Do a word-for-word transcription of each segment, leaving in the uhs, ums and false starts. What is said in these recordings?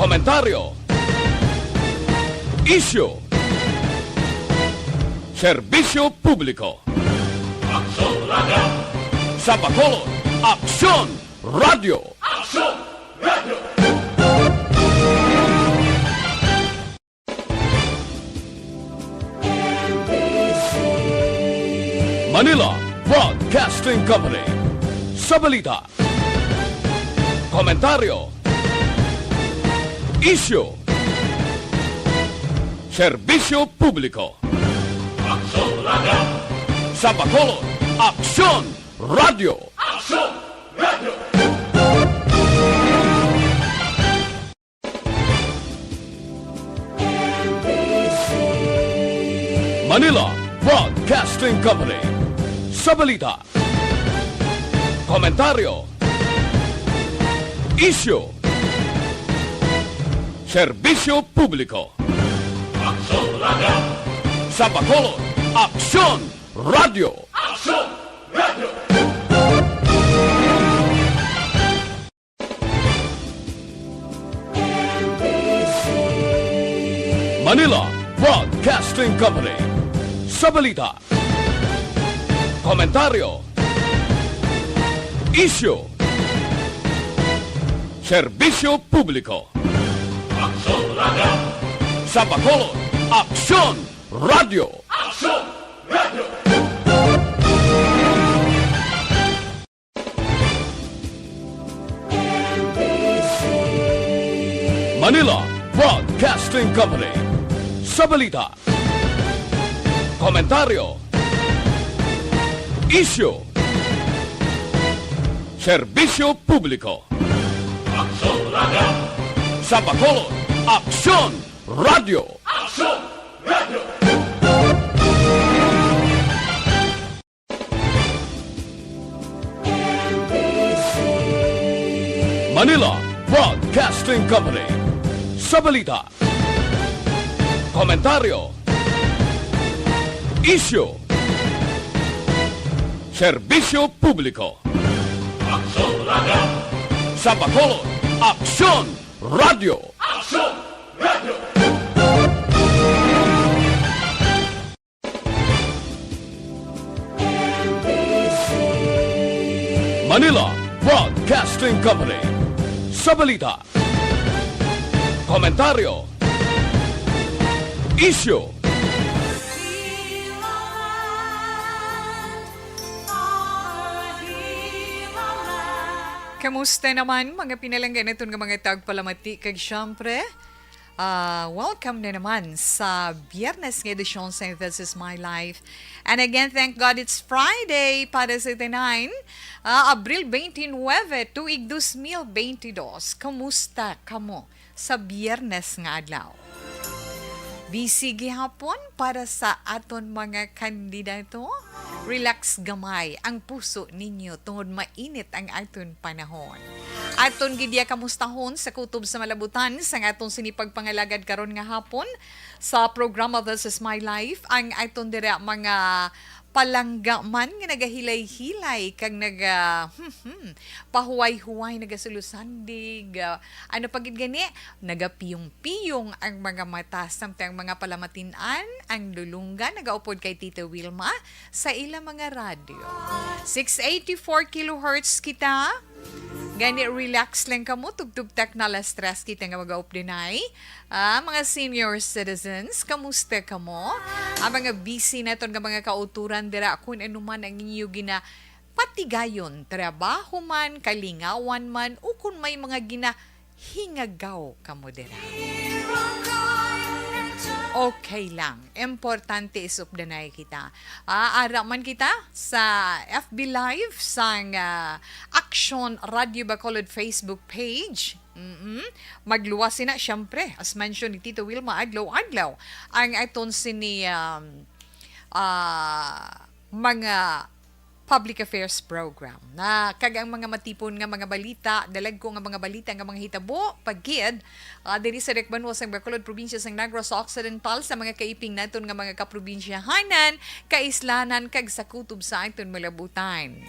Komentaryo. Isyu. Serbisyo publiko. Aksyon Radio. Sa Bacolod, Aksyon Radio. Aksyon Radio. Manila Broadcasting Company. Sa balita, komentaryo, isyu, serbisyo publiko. Aksyon Radio. Sa Bacolod, Aksyon Radio. Aksyon Radio. Manila Broadcasting Company. Sa balita, komentaryo, isyu, serbisyo publiko. Aksyon Radio. Sa Bacolod, Aksyon Radio. Aksyon Radio. Manila Broadcasting Company. Sa balita, komentaryo, isyu, serbisyo publiko. Aksyon Radio. Sa Bacolod, Aksyon Radio. Aksyon Radio. Manila Broadcasting Company. Sa balita, komentaryo, isyu, serbisyo publiko. Aksyon Radio. Sa Bacolod, Aksyon Radio. Aksyon Radio. Manila Broadcasting Company. Sa balita, komentaryo, isyu, serbisyo publiko. Aksyon Radio. Sa Bacolod, Aksyon Radio. Aksyon Radio. Manila Broadcasting Company. Sa balita, komentaryo, isyu, Kamusta naman, mga pinalangga naton nga mga tagpalamati, kag syempre, ah, welcome na naman sa Biyernes nga edisyon sa This Is My Life. And again, thank God it's Friday para sa tanan. Ah, Abril twenty-nine, tuig dos mil bentidós. Kamusta kamo sa Biyernes nga adlaw? Busy gihapon para sa aton mga kandidato? Relax gamay ang puso ninyo tungod mainit ang aton panahon. Aton gid ya kamustahon sa kutob sa malabutan sang aton sini pagpangalagad karon nga hapon sa programa This Is My Life, ang aton dira mga palangga man nga nagahilay-hilay kag naga, hmm, hmm, pahuway-huway, nagasulosandig, ah, ano pa gid gani, nagapiyong-piyong ang mga mata, samtang ang mga palamatin-an, ang lulunggan, nagaupod kay Tita Wilma sa ila mga radyo. Six eighty-four kilohertz kita. Gani, relax lang kamo, tugtog technology stress kita nga mag-updinay. Ah, mga senior citizens, kamusta kamo? Ang mga busy naton nga mga kauturan dira, kung ano man ang inyo gina patigayon, trabaho man, kalingawan man, o kung may mga ginahingagaw kamo dira. Okay lang. Importante is updanay kita. Ah, ara man kita sa F B Live sang, ah, Action Radio Bacolod Facebook page. Mm-mm. Magluwas sina, syempre, as mention ni Tito Wilma, adlaw-adlaw ang aton sini, um, ah, mga Public Affairs Program. Na, kag ang mga matipon nga mga balita, dalagko nga mga balita nga mga hitabo, pagid, ah, diri sa Rikbanwa sang Bacolod, probinsya sang Negros Occidental, sa mga kaiping naton nga mga kaprobinsyahanan, kaislanan, kag sa kutob sa aton malabutan.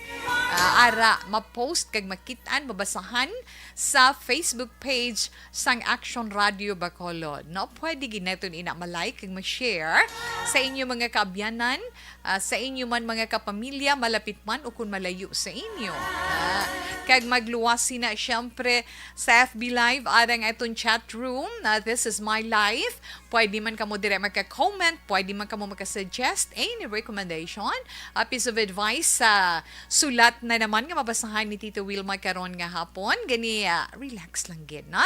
Ah, ara, ma-post kag makit-an, mabasahan sa Facebook page sang Action Radio Bacolod, no? Pwede gid naton ina ma-like kag ma-share sa inyo mga kaabyanan, ah, sa inyo man mga kapamilya, malapit man o kun malayo sa inyo. Ah, kag magluwas sina, siyempre, sa F B Live, arang aton chat room, na This Is My Life. Pwede man kamo dire magka-comment, pwede man kamo magka-suggest any recommendation, a piece of advice sa sulat na naman nga mabasahan ni Tito Wilma karon nga hapon. Gani, ah, relax lang gid, no?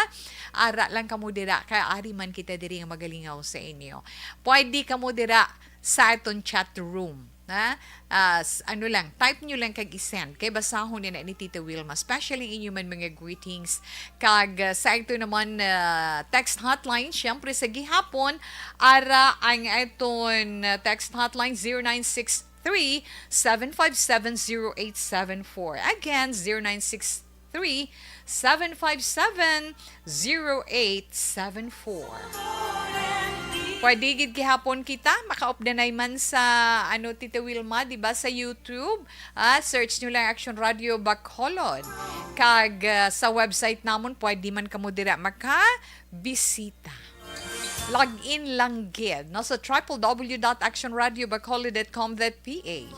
Ara lang kamo dira, kay ari man kita diri nga magalingaw sa inyo. Pwede kamo dira sa aton chat room, ha? Ah, s-, ano lang, type nyo lang kag i-send. Kay basahon ni na ni Tita Wilma, especially inyo man mga greetings. Kag, ah, sa ito naman, ah, text hotline, syempre sa gihapon, ara ang aton, ah, text hotline, zero nine six three, seven five seven, zero eight seven four. Again, zero nine six three, seven five seven, zero eight seven four. Pwede gid gihapon kita makaupdanay man sa, ano, Tita Wilma, di ba, sa YouTube. Ah, search nyo lang Action Radio Bacolod. Kag, ah, sa website namon, pwede man kamo dira makabisita. Log in lang gid, no, sa triple W dot action radio bacolod dot com dot P H.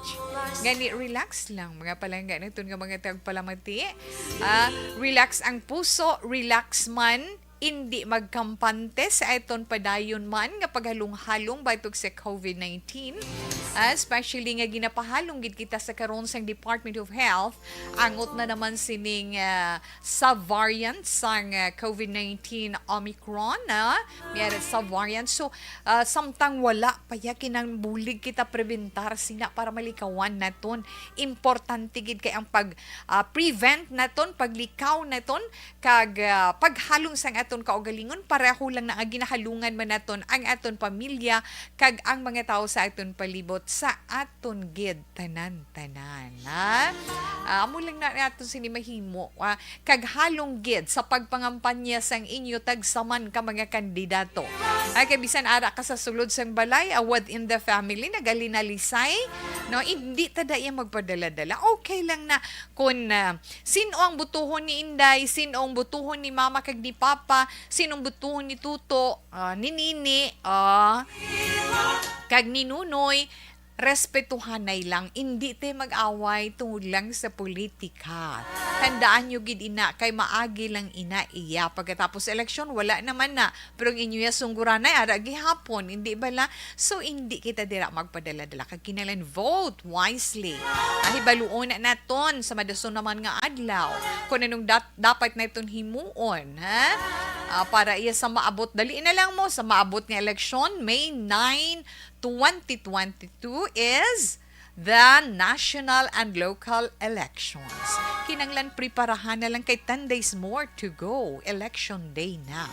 Gani, relax lang, mga palangga naton nga mga tagpalamati. Ah, relax ang puso, relax man, indi magkampante sa aton padayon man nga paghalong-halong batok sa covid nineteen. Ah, especially nga ginapahalong gid kita sa karon sang Department of Health, angot na naman sining, ah, sa variant sang, ah, covid nineteen Omicron, ah, may ara sa variant. So, ah, samtang wala pa ya, kinahanglan bulig kita prebentar sina para malikawan naton. Importante gid kay ang pag, ah, prevent naton, paglikaw naton, kag, ah, paghalong sang aton kaugalingon, pareho lang na nga ginahalungan man naton ang aton pamilya kag ang mga tawo sa aton palibot, sa aton gid tanan-tanan, ha? Ah, amo lang na naton sini mahimo, ah, kag halong gid sa pagpangampanya sang inyo tagsa man ka mga kandidato. Ay, kay bisan ara ka sa sulod sang balay, ah, within the family, nagalinalisay, no? Hindi ta da iya magpadala-dala. Okay lang na kun, ah, sin-o ang butuhon ni Inday, sin-o ang butuhon ni Mama kag ni Papa, sin-o ang butuhon ni Tuto, ah, ni Nini, ah, kag ni Nunoy, respetuhanay lang, indi tay mag-away tungod lang sa politika. Tandaan nyo gid ina, kay maagi lang ina iya. Pagkatapos eleksyon, wala naman na. Pero ang inyo ya sungguranay, ara gihapon, hindi bala? So, hindi kita dira magpadala-dala. Kag kinahanglan vote wisely. Ah, hibaluon na naton sa madason naman nga adlaw kung anong dat-, dapat naton himuon, ha? Ah, para iya sa maabot, dali na lang mo, sa maabot nga eleksyon, May nine, twenty twenty-two is the national and local elections. Kinanglan preparahan na lang kay ten days more to go. Election day na.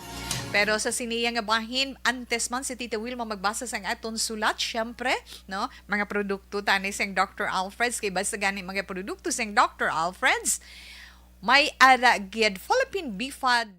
Pero sa siniya nga bahin, antes man si Tita Wilma magbasa sang aton sulat, syempre, no, mga produkto tani sang Doctor Alfred's, kay basta gani mga produkto sang Doctor Alfred's, may ara gid Philippine Bifad.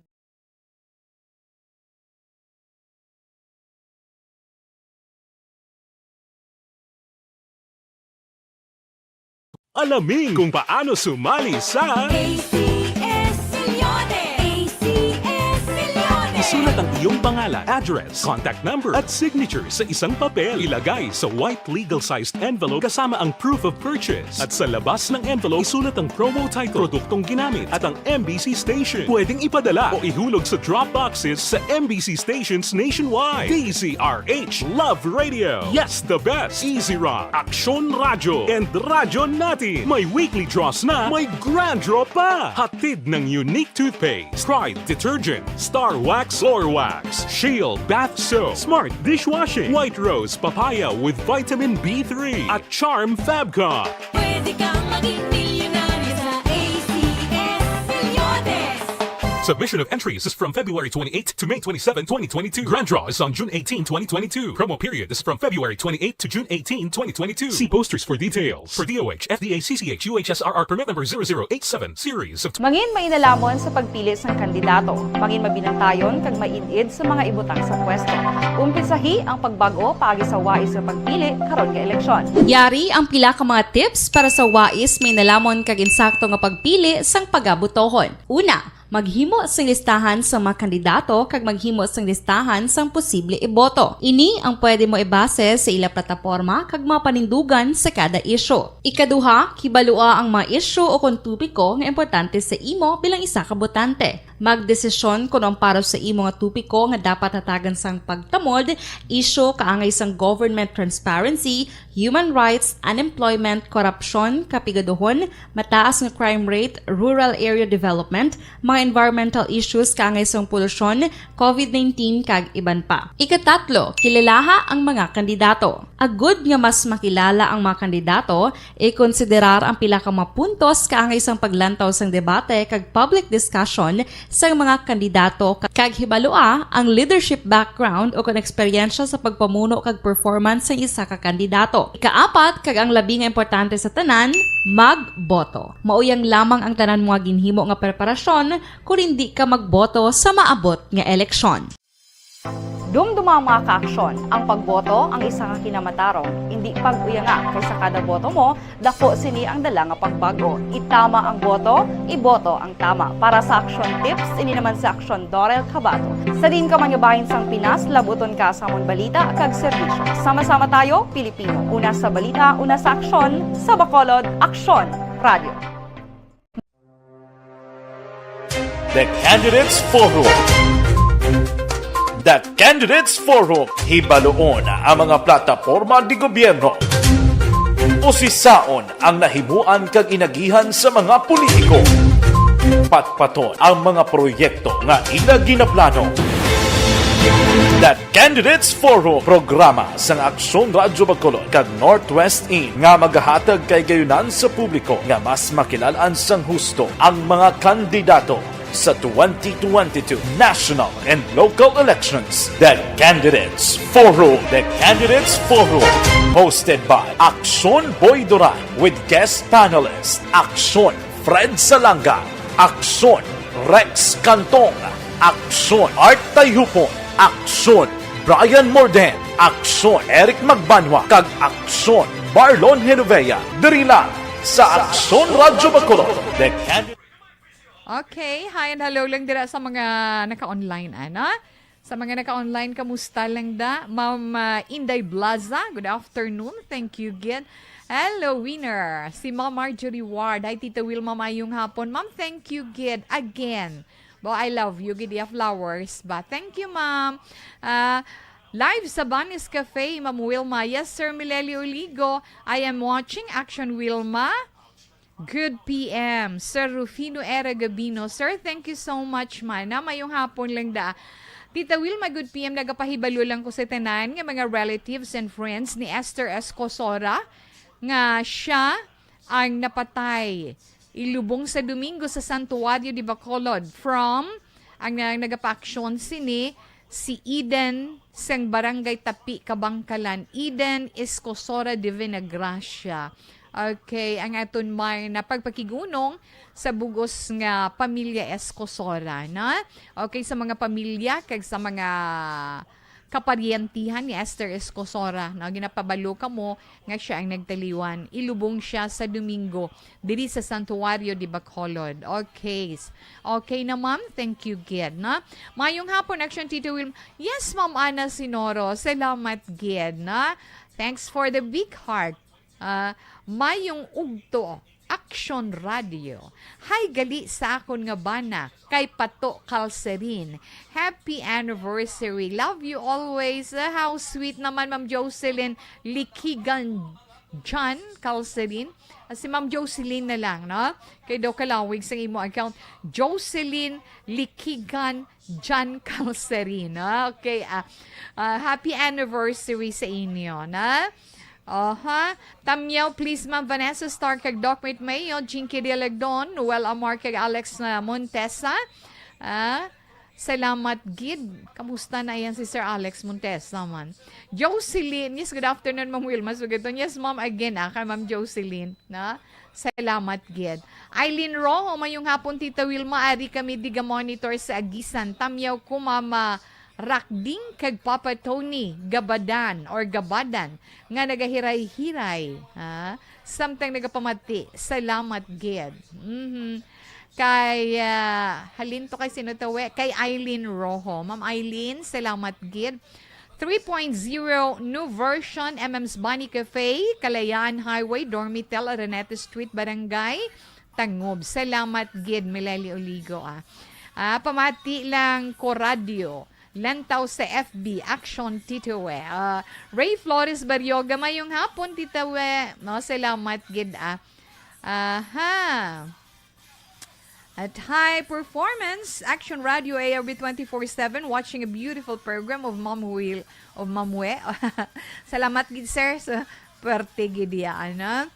Alamin kung paano sumali sa A C S Milyones! A C S Milyones! Isulat ang iyong pangalan, address, contact number, at signature sa isang papel. Ilagay sa white legal-sized envelope kasama ang proof of purchase. At sa labas ng envelope, isulat ang promo title, produktong ginamit, at ang M B C station. Pwedeng ipadala o ihulog sa drop boxes sa M B C stations nationwide. D Z R H Love Radio. Yes, the best. Easy Rock, Aksyon Radyo, and Radyo Natin. May weekly draws na, may grand draw pa. Hatid ng Unique Toothpaste, Pride Detergent, Star Wax Floor Wax, Shield Bath Soap, Smart Dishwashing, White Rose Papaya with Vitamin B three, at Charm Fabcon. Pwede kang maging milyonaryo sa A C S Milyones. Submission of entries is from February twenty-eighth to May twenty-seven, twenty twenty-two. Grand draw is on June eighteen, twenty twenty-two. Promo period is from February twenty-eighth to June eighteen, twenty twenty-two. See posters for details. For D O H, F D A, C C H, U H S R R permit number zero zero eight seven, series of Mangin mainalamon sa pagpili sang kandidato. Mangin mabinantayon kag maid-id sa mga ibutang sa pwesto. Umpisahi ang pagbag-o paagi sa wais nga pagpili karon nga eleksyon. Yari ang pila ka mga tips para sa wais mainalamon kag insakto nga pagpili sang pagabutohon. Una, maghimo sing listahan sa mga kandidato kag maghimo sing listahan sang posible iboto. Ini ang pwede mo ibase sa ila plataporma kag mga panindugan sa kada isyu. Ikaduha, kibalua ang mga isyu o kon topiko nga importante sa imo bilang isa ka botante. Magdesisyon kon ang para sa imo nga topiko nga dapat hatagan sang pagtamod, isyu kaangay sang government transparency, human rights, unemployment, korupsyon, kapigaduhon, mataas nga crime rate, rural area development, mga environmental issues kaangay sang polusyon, covid nineteen, kag iban pa. Ikatatlo, kilalaha ang mga kandidato. Agud nga mas makilala ang mga kandidato, ikonsiderar ang pila ka mga puntos kaangay sang paglantaw sang debate kag public discussion sang mga kandidato ka-, kag hibalua ang leadership background o kon eksperyensya sa pagpamuno kag performance sang isa ka kandidato. Ikaapat, kag ang labi nga importante sa tanan, magboto. Mauyang lamang ang tanan mo nga ginhimo nga preparasyon kon indi ka magboto sa maabot nga eleksyon. Dumduma ang mga kaaksyon. Ang pagboto ang isa ka kinamatarong. Indi pag-uyanga, kay sa kada boto mo, dako sini ang dala nga pagbag-o. Itama ang boto, iboto ang tama. Para sa Aksyon Tips, ini naman si Aksyon Dorel Cabato. Sa diin ka man nga bahin sang Pinas, labuton ka sa amon balita kag serbisyo. Sama-sama tayo, Pilipino. Una sa balita, una sa aksyon, sa Bacolod, Aksyon Radio. The Candidates Forum. The Candidates Forum, hibaluon ang mga plataporma di gobyerno. Usisaon ang nahimuan kag inagihan sa mga politiko. Patpaton ang mga proyekto nga ila ginaplano. The Candidates Forum, programa sang Aksyon Radyo Bacolod kag Northwest In nga magahatag kay gayunan sa publiko nga mas makilalaan sang husto ang mga kandidato sa twenty twenty-two national and local elections. The Candidates Forum. The Candidates Forum, hosted by Aksyon Boy Duran with guest panelist Aksyon Fred Salanga, Aksyon Rex Cantong, Aksyon Art Tayhupon, Aksyon Brian Morden, Aksyon Eric Magbanwa, kag Aksyon Marlon Genovea. Diri lang sa Aksyon Radyo Bacolod. The Candid- Okay, hi and hello lang dira sa mga naka-online, ana. Sa mga naka-online, kamusta lang da? Ma'am, ah, Inday Blaza, good afternoon. Thank you, gid. Hello, winner. Si Ma'am Marjorie Ward. Hi, Tita Wilma, mayong hapon. Ma'am, thank you, gid. Again. Bo, I love you. Gid iya flowers ba? Thank you, ma'am. Ah, live sa Banis Cafe, Ma'am Wilma. Yes, Sir Milelio Uligo. I am watching Action Wilma. Good P M, Sir Rufino Era Gabino. Sir, thank you so much, man. Na, mayong hapon lang da. Tita Wilma, good P M. Nagapahibalo lang ko sa tanan nga mga relatives and friends ni Esther Escosora nga siya ang napatay ilubong sa Domingo sa Santuario de Bacolod. From, ang, ang nagapaaksyon sini, si Eden sang Barangay Tapi, Kabangkalan, Eden Escosora de Vinagracia. Okay, ang aton may na pagpakigunong sa bugos nga pamilya Escosora, na? Okay, sa mga pamilya kag sa mga kaparyentihan ni Esther Escosora, no? Ginapabalo kamo nga siya ang nagtaliwan. Ilubong siya sa Domingo diri sa Santuario de Bacolod. Okay. Okay na, ma'am. Thank you, gid, no? Mayong hapon, Action Tito Wilm. Yes, Ma'am Ana Sinoro. Salamat, gid, no? Thanks for the big heart. Ah, mayong ugto, Action Radio. Hi gali sa akon nga bana, kay Pato Calcerin. Happy anniversary. Love you always. Ah, how sweet naman, Ma'am Jocelyn Likigan John Calcerin. Ah, si Ma'am Jocelyn na lang, no? Kay daw kalawig sa imo account. Jocelyn Likigan John Calcerin. Ah, okay, ah, ah, happy anniversary sa inyo, na? Aha. Tamyaw, please, Ma'am Vanessa Stark, kag Doc Mate Mayo, Jinky Dialagdon, Noel Amar, kag Alex, ah, Montesa. Ah, salamat gid. Kamusta na yan si Sir Alex Montes naman? Jocelyn, yes, good afternoon, Ma'am Wilma Sugaton. Yes, Ma'am, again, ah, kay Ma'am Jocelyn, na? Salamat gid. Eileen Rojo, mayong hapon, Tita Wilma. Ari kami diga monitor sa Agisan. Tamyaw ko, Mama Rakding kag Papa Tony Gabadan or Gabadan nga nagahiray-hiray, ha? Samtang nagapamati, salamat gid. Mhm. Kay, ah, halin to kay sino to, we? Kay Eileen Rojo. Ma'am Eileen, salamat gid. Three point zero new version, M M's Bunny Cafe, Kalayaan Highway, Dormitel, Araneta Street, Barangay Tangub. Salamat gid, Mileli Oligo, ah. Ah, pamati lang ko radyo. Lantaw sa F B, Action Tito We. Ah, Ray Flores Barrioga, mayong hapon, Tita We. No, salamat gid, ah. Aha. At high performance, Action Radio A R B twenty-four seven, watching a beautiful program of Ma'am Will, of Ma'am We. Salamat gid, sir, sa parte gid iya, ano?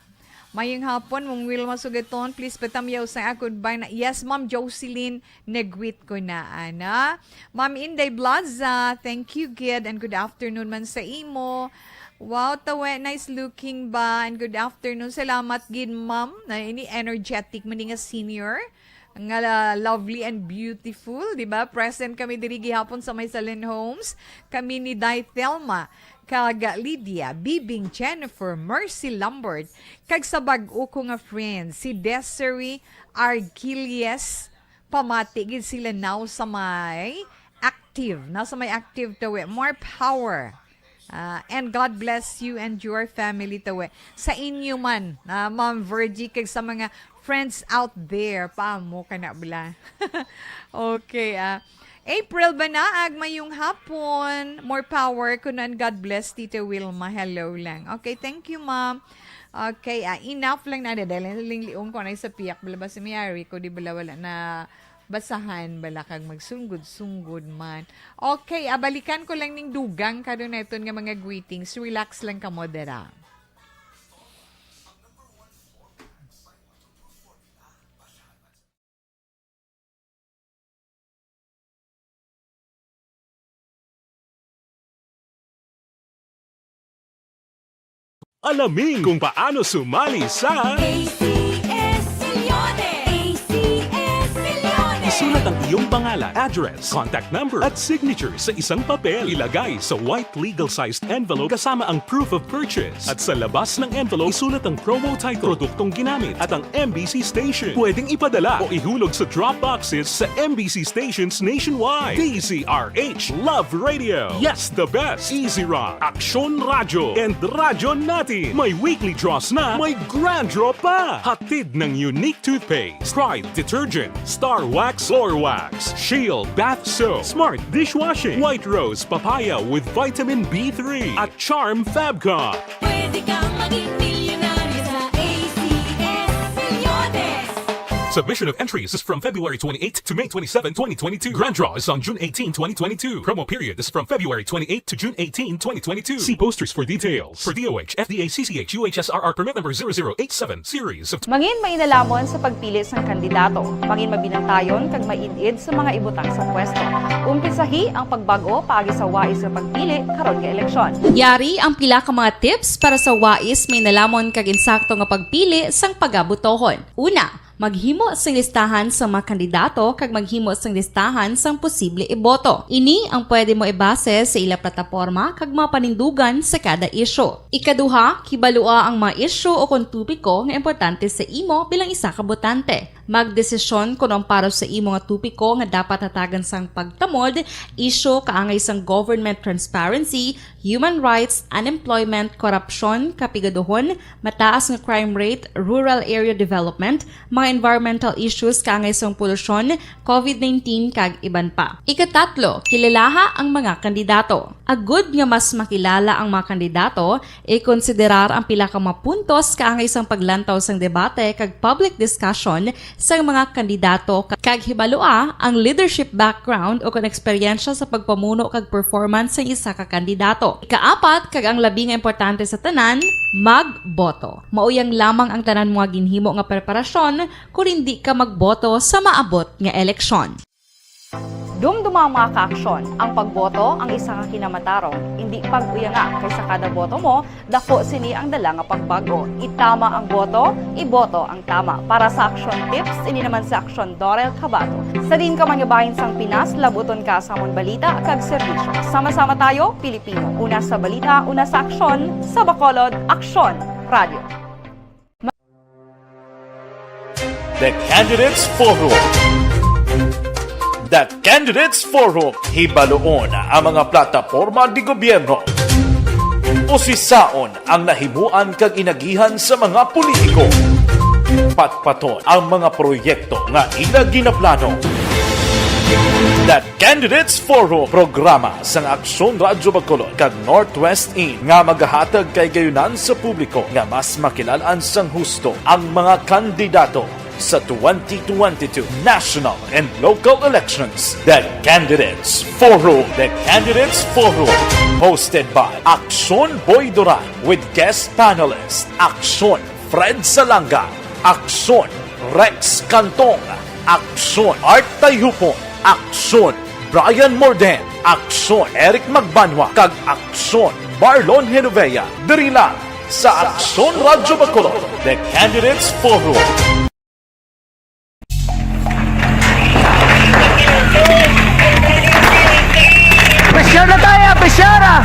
Mayong hapon, Ma'am Wilma Sugaton. Please patamyaw sa akon ba na. Yes, Ma'am Jocelyn, nag-greet ko na, ana. Ma'am Inday Blaza, thank you, gid, and good afternoon man sa imo. Wow, tawe, nice looking ba, and good afternoon. Salamat gid, ma'am, na ini energetic man nga senior nga lovely and beautiful, di ba? Present kami diri gihapon sa may Salen Homes. Kami ni Day Thelma, kag Lydia, Bibing, Jennifer, Mercy Lambert, kag sa bag-o ko nga friend, si Desiree Arquilles. Pamati gid sila now sa may active, now sa may active, tawi. More power. Ah, and God bless you and your family, tawi. Sa inyo man, ah, Ma'am Virgie, kag sa mga friends out there, pa mo ka na bala. Okay, ah. April Banaag, mayong hapon. More power, kuno, and God bless, Tita Wilma. Hello lang. Okay, thank you, ma'am. Okay, ah, enough lang na, dahil lingliong ko na sa piyak, bala ba si Miyari ko, di bala wala na basahan, bala kag magsunggod-sunggod man. Okay, ah, balikan ko lang ning dugang karon na iton nga mga greetings. Relax lang kamo dira. Alamin kung paano sumali sa A C S Millones. A C S Millones. Isulat ang iyong pangalan, address, contact number, at signature sa isang papel. Ilagay sa white legal-sized envelope kasama ang proof of purchase. At sa labas ng envelope, isulat ang promo title, produktong ginamit, at ang M B C station. Pwedeng ipadala o ihulog sa drop boxes sa M B C stations nationwide. D Z R H, Love Radio. Yes, the best. Easy Rock, Aksyon Radyo, and Radyo Natin. May weekly draws na, may grand draw pa. Hatid ng Unique Toothpaste, Pride Detergent, Star Wax Floor Wax, Shield Bath Soap, Smart Dishwashing, White Rose Papaya with Vitamin B three, at Charm Fabcon. Pwede kang maging milyonaryo sa A C S Millones. Submission of entries is from February twenty-eighth to May twenty-seven, twenty twenty-two. Grand draw is on June eighteen, twenty twenty-two. Promo period is from February twenty-eighth to June eighteen, twenty twenty-two. See posters for details. For D O H, F D A, C C H, U H S R R permit number zero zero eight seven, series of Mangin mainalamon sa pagpili sang kandidato. Mangin mabinantayon kag maid-id sa mga ibutang sa pwesto. Umpisahi ang pagbag-o paagi sa wais nga pagpili karon nga eleksyon. Yari ang pila ka mga tips para sa wais, mainalamon kag insakto nga pagpili sang pagabotohon. Una, maghimo sing listahan sa mga kandidato kag maghimo sing listahan sang posible iboto. Ini ang pwede mo ibase sa ila plataporma kag mga panindugan sa kada isyu. Ikaduha, kibalua ang mga isyu o kon topiko nga importante sa imo bilang isa ka botante. Magdesisyon kon ang para sa imo nga topiko nga dapat hatagan sang pagtamod, isyu kaangay sang government transparency, human rights, unemployment, korupsyon, kapigaduhon, mataas nga crime rate, rural area development, mga environmental issues kaangay sang polusyon, covid nineteen, kag iban pa. Ikatatlo, kilalaha ang mga kandidato. Agud nga mas makilala ang mga kandidato, ikonsiderar ang pila ka mga puntos kaangay sang paglantaw sang debate kag public discussion sang mga kandidato, ka-, kag hibalua ang leadership background o kon eksperyensya sa pagpamuno kag performance sang isa ka kandidato. Ikaapat, kag ang labi nga importante sa tanan, magboto. Mauyang lamang ang tanan mo nga ginhimo nga preparasyon kon indi ka magboto sa maabot nga eleksyon. Dumduma, mga kaaksyon, ang pagboto ang isa ka kinamatarong. Indi pag-uyanga, kay sa kada boto mo, dako sini ang dala nga pagbago. Itama ang boto, iboto ang tama. Para sa Aksyon Tips, ini naman si Aksyon Dorel Cabato. Sa diin ka man nga bahin sang Pinas, labuton ka sa amon balita kag serbisyo. Sama-sama tayo, Pilipino. Una sa balita, una sa aksyon, sa Bacolod, Aksyon Radio. The Candidates Forum. The Candidates Forum, hibaluon ang mga plataporma di gobyerno. Usisaon ang nahimuan kag inagihan sa mga politiko. Patpaton ang mga proyekto nga ila ginaplano. The Candidates Forum, programa sang Aksyon Radyo Bacolod kag Northwest In nga magahatag kahigayonan sa publiko nga mas makilal-an sang husto ang mga kandidato sa twenty twenty-two national and local elections. The Candidates Forum. The Candidates Forum, hosted by Aksyon Boy Duran with guest panelist Aksyon Fred Salanga, Aksyon Rex Cantong, Aksyon Art Tayhupon, Aksyon Brian Morden, Aksyon Eric Magbanwa, kag Aksyon Marlon Genovea. Diri lang sa Aksyon Radyo Bacolod, The Candidates Forum. Pressure na tayo, pressure ah!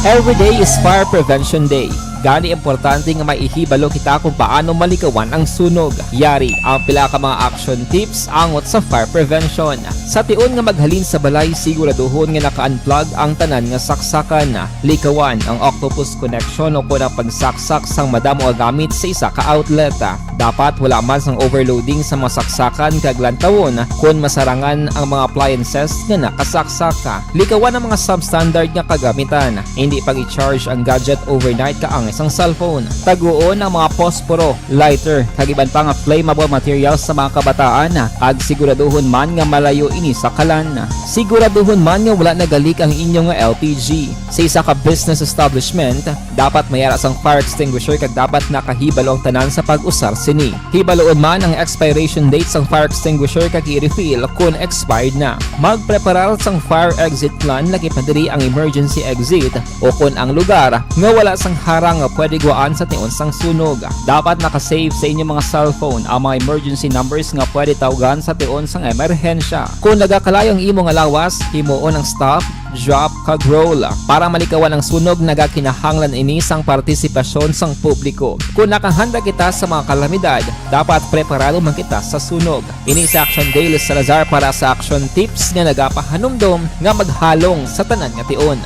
Every day is Fire Prevention Day. Gani, importante nga maihibalo kita kung paano malikawan ang sunog. Yari ang pila ka mga action tips angot sa fire prevention. Sa tion nga maghalin sa balay, siguraduhon nga naka-unplug ang tanan nga saksakan. Likawan ang octopus connection o kon ang pagsaksak sang madamo nga gamit sa isa ka outlet. Dapat wala man sang overloading sa mga saksakan kag lantawon kon masarangan ang mga appliances nga nakasaksak. Likawan ang mga substandard nga kagamitan. Hindi pag-i-charge ang gadget overnight kaangay sang cellphone. Taguon ang mga posporo, lighter, kag iban pa nga flammable materials sa mga kabataan, kag siguraduhon man nga malayo ini sa kalan. Siguraduhon man nga wala nagalik ang inyo nga L P G. Sa isa ka business establishment, dapat may ara sang fire extinguisher kag dapat nakahibalo ang tanan sa pag-usar sini. Hibaluon man ang expiration date sang fire extinguisher kag i-refill kon expired na. Magpreparar sang fire exit plan, lakip na diri ang emergency exit o kon ang lugar nga wala sang harang nga pwede guwaan sa tion sang sunog. Dapat naka-save sa inyong mga cellphone ang mga emergency numbers nga pwede tawgan sa tion sang emerhensya. Kon nagakalayo ang imo nga lawas, himuon ang stop, drop, kag roll. Para malikawan ang sunog, nagakinahanglan ini sang partisipasyon sang publiko. Kon nakahanda kita sa mga kalamidad, dapat preparado man kita sa sunog. Ini si Action Dale Salazar para sa Action Tips nga nagapahanumdom nga maghalong sa tanan nga tion.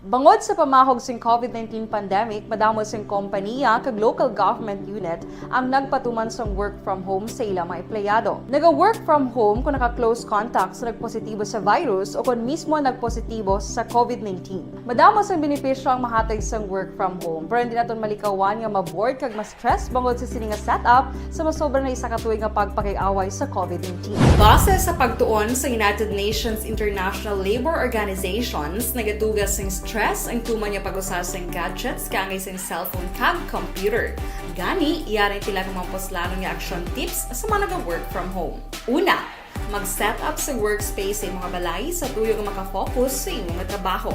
Bangod sa pamahog sing COVID nineteen pandemic, madamo sing kompaniya kag local government unit ang nagpatuman sang work from home sa ila mga empleyado. Naga-work from home kon naka-close contact sa nagpositibo sa virus o kon mismo nagpositibo sa COVID nineteen. Madamo sang benepisyo ang mahatag sang work from home, pero hindi naton malikawan nga ma-bored kag ma-stress bangod sa sini nga setup sa masobra na isa ka tuig nga pagpakig-away sa COVID nineteen. Base sa pagtuon sa United Nations International Labour Organizations, nagatuga sing stress ang tuman nga pag-usa sing gadgets kaangay sing cellphone kag computer. Gani, yari ang pila ka mga puslanon nga action tips sa mga naga-work from home. Una, mag-set up sa workspace sa imo nga balay sa tuyo nga maka-focus sa imo nga trabaho.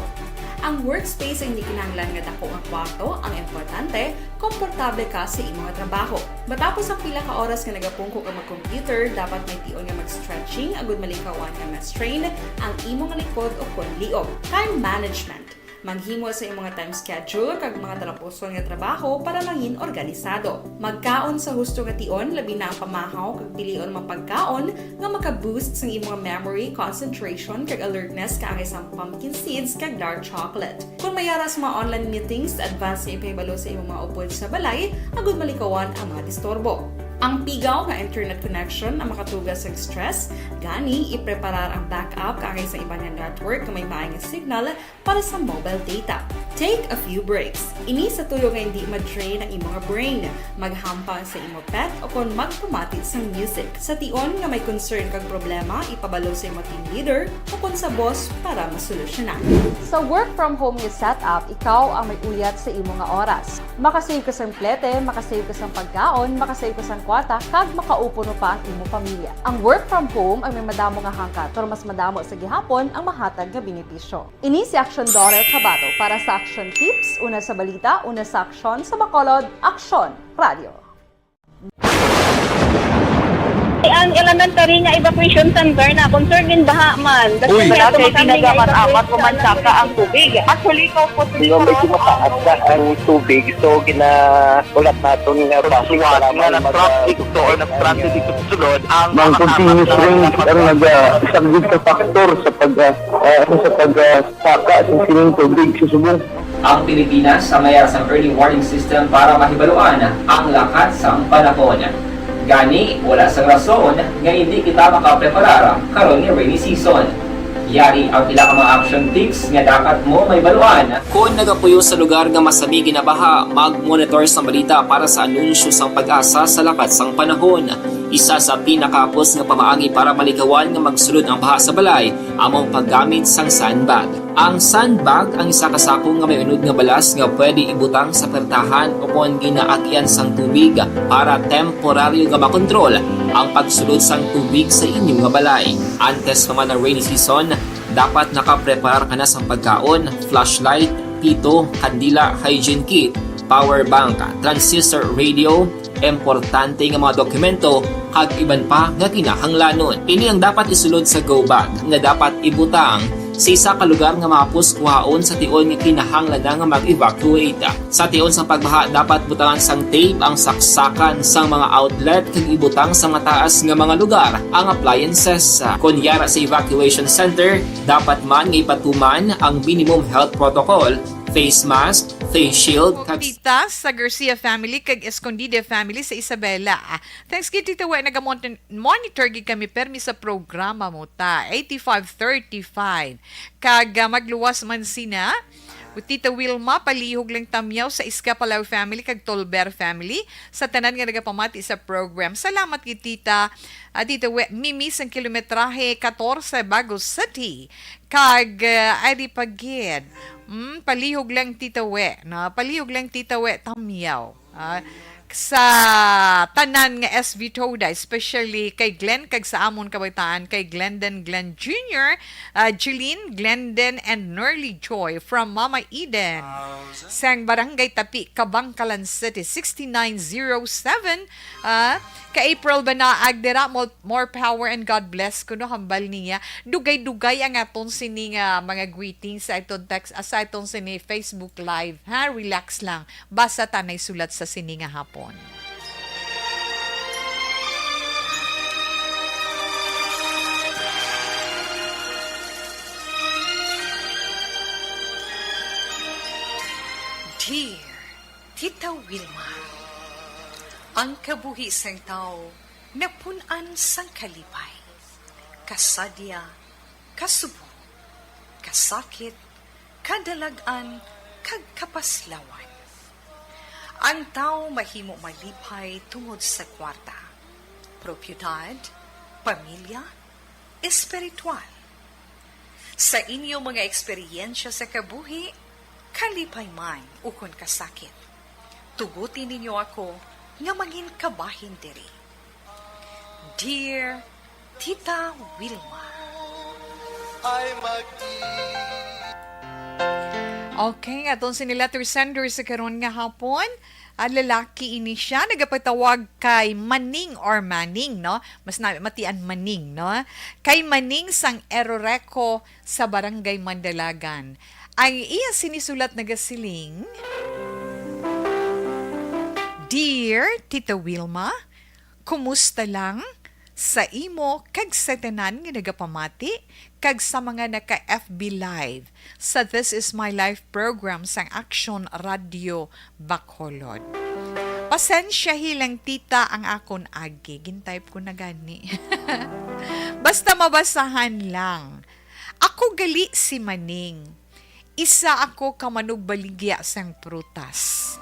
Ang workspace ay hindi kinahanglan nga dako nga kwarto, ang importante, komportable ka sa imo nga trabaho. Matapos ang pila ka oras nga nagapungko ka mag-computer, dapat may tion nga mag-stretching agud malikawan nga ma-strain ang imo nga likod o kon liog. Time management. Maghimo sa imo nga time schedule kag mga talapuson nga trabaho para mangin organisado. Magkaon sa husto nga tion, labi na ang pamahaw, kag pilion ang mga pagkaon nga maka-boost sang imo nga memory, concentration, kag alertness, kaangay sang pumpkin seeds kag dark chocolate. Kon may ara sa mga online meetings, advance nga ipahibalo sa imo mga upod sa balay agud malikawan ang mga disturbo. Ang pigaw nga internet connection ang makatuga sa stress, gani ipreparar ang backup kaangay sa iban nga network nga may maay nga signal para sa mobile data. Take a few breaks. Ini sa tuyo nga hindi ma-drain ang imo nga brain. Maghampang sa imo pet o kon magpamati sang music. Sa tion nga may concern kag problema, ipabalo sa imo team leader o kon sa boss para masolusyonan. Sa work from home nga setup, ikaw ang may uyat sa imo nga oras. Makasave ka sang plete, makasave ka sang pagkaon, makasave ka sang kwarta, kag makaupo no pa ang imo pamilya. Ang work from home ang may madamo nga hangkat, pero mas madamo sa gihapon ang mahatag nga benepisyo. Ini si Action Daughter Kabato para sa Action Tips, una sa balita, una sa aksyon, sa Bacolod, Aksyon Radio. Ang elementary nga evacuation center na concerned in baha man. Uy! Wala kay ginagamat-amat o mansaka ang tubig. Actually, ikaw po, medyo mataas na ang tubig, so ginaulat naton nga base nga nag-traffic to or nag-transit dito sa sulod ang mga kasama. Continuous rain ang nag-, ah, isang big factor sa pag, ah, ah, sa pag, ah, saka sa sining tubig sa subong. Ang Pilipinas ang may sang early warning system para mahibaluan ang lakat sang panahon. Gani, wala sang rason nga hindi kita makapreparar karon nga rainy season. Yari ang pila ka mga action tips nga dapat mo mahibaluan. Kon nagapuyo sa lugar nga masami ginabaha, mag-monitor sang balita para sa anunsyo sang PAGASA sa lakat sang panahon. Isa sa pinakahapos nga pamaagi para malikawan nga magsulod ang baha sa balay amo ang paggamit sang sandbag. Ang sandbag ang isa ka sako nga may unod nga balas nga pwede ibutang sa pertahan o kon ginaagian sang tubig para temporaryo nga makontrol ang pagsulod sang tubig sa inyo nga balay. Antes pa man ang rainy season, dapat nakapreparar ka na sang pagkaon, flashlight, pito, kandila, hygiene kit, power bank, transistor radio, importante nga mga dokumento, kag iban pa nga kinahanglanon. Ini ang dapat isulod sa go bag nga dapat ibutang sa isa ka lugar nga mahapos kuhaon sa tion nga kinahanglan na nga mag-evacuate. Sa tion sang pagbaha, dapat butangan sang tape ang saksakan sang mga outlet kag ibutang sa mataas nga mga lugar ang appliances. Kon yara sa evacuation center, dapat man nga ipatuman ang minimum health protocol, face mask, face shield, kag Tita sa Garcia family kag Escondida family sa Isabela. Thanks gid, Tita We, nagamon-, monitor gid kami permi sa programa mo ta, eighty-five thirty-five. Kag, ah, magluwas man sina, Tita Wilma, palihog lang tamyaw sa Escapalaw family kag Tolber family, sa tanan nga nagapamati sa program. Salamat gid, Tita. Ah, Tita We, Mimi sang kilometrahe katorse, Bago City. Kag, ah, ari pa gid. Mm, palihog lang, Tita We, no? Palihog lang, Tita We, tamyaw. Ah, sa tanan nga S V Toda, especially kay Glenn kag sa amon kabataan, kay Glendon Glenn Junior, ah, Jeline, Glendon, and Nerly Joy from Mama Eden. Sang Barangay Tapi, Kabangkalan City, sixty-nine zero seven. Ah, ka April Banaag dira, more, more power and God bless kuno, hambal niya. Dugay-dugay ang aton sini nga mga greetings sa aton text, ah, sa aton sini Facebook Live, ha? Relax lang. Basa ta nay sulat sa sini nga hapon. Dear Tita Wilma, ang kabuhi sang tawo napun-an sang kalipay, kasadya, kasubong, kasakit, kadalag-an, kag kapaslawan. Ang tawo mahimo malipay tungod sa kwarta, propiedad, pamilya, espiritual. Sa inyo mga eksperyensya sa kabuhi, kalipay man ukon kasakit, tuguti ninyo ako nga mangin kabahin diri. Dear Tita Wilma. Ay mag- Okay, aton sini letter sender sa karon nga hapon. Ah, lalaki ini siya, nagapatawag kay Maning or Manning, no? Mas na, matian Maning, no? Kay Maning sang Eroreco sa Barangay Mandalagan. Ang iya sinisulat nagasiling, Dear Tita Wilma, kumusta lang? Sa imo kag sa tanan nga nagapamati, kag sa mga naka-F B Live sa This Is My Life program sang Action Radio Bacolod. Pasensyahi lang, tita, ang akon agi. Gin-type ko na gani. Basta mabasahan lang. Ako gali si Maning. Isa ako ka manugbaligya sang prutas.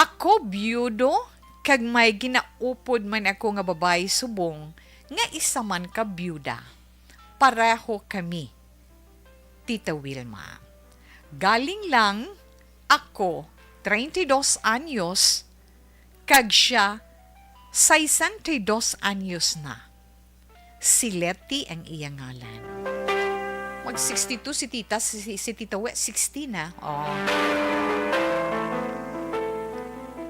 Ako biyudo, kag may ginaupod man ako nga babayi subong nga isa man ka biyuda. Pareho kami, Tita Wilma. Galing lang ako, treinta y dos anyos, kag siya, sesenta y dos anyos na. Si Letty ang iya ngalan. Mag sixty-two si tita, si, si, si tita We, sixty na. Oh.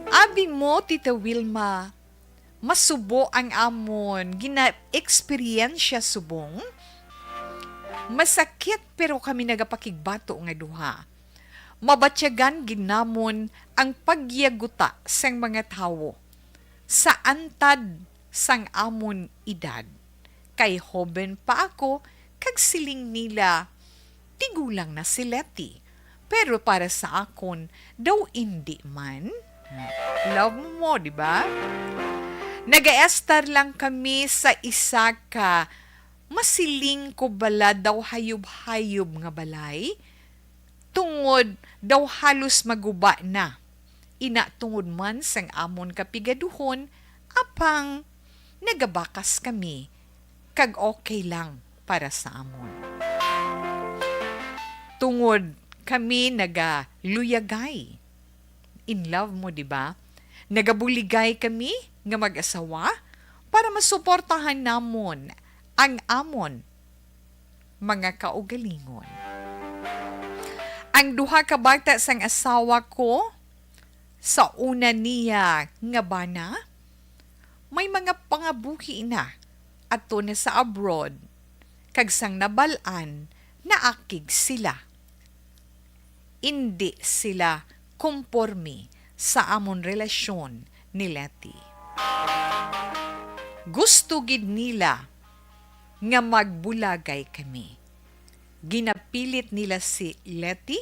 Abi mo, Tita Wilma, masubo ang amon gina-eksperyensya subong. Masakit, pero kami nagapakigbato nga duha. Mabatyagan gid namon ang pagyaguta sang mga tawo sa antad sang amon edad. Kay hoben pa ako, kag siling nila, tigulang na si Letty. Pero para sa akon, daw indi man. Love mo, di ba? Nagaestar lang kami sa isa ka masiling ko bala daw hayub-hayub nga balay, tungod daw halos maguba na. Ina tungod man sang amon kapigaduhon, apang nagabakas kami, kag okay lang para sa amon. Tungod kami nagaluyagay. In love mo, di ba? Nagabuligay kami nga mag-asawa para masuportahan namon ang amon mga kaugalingon. Ang duha ka bata sang asawa ko, sa una niya nga bana, may mga pangabuhi na ato na sa abroad, kag sang nabal-an, naakig sila. Indi sila komporme sa amon relasyon ni Letty. Gusto gid nila nga magbulagay kami. Ginapilit nila si Letty,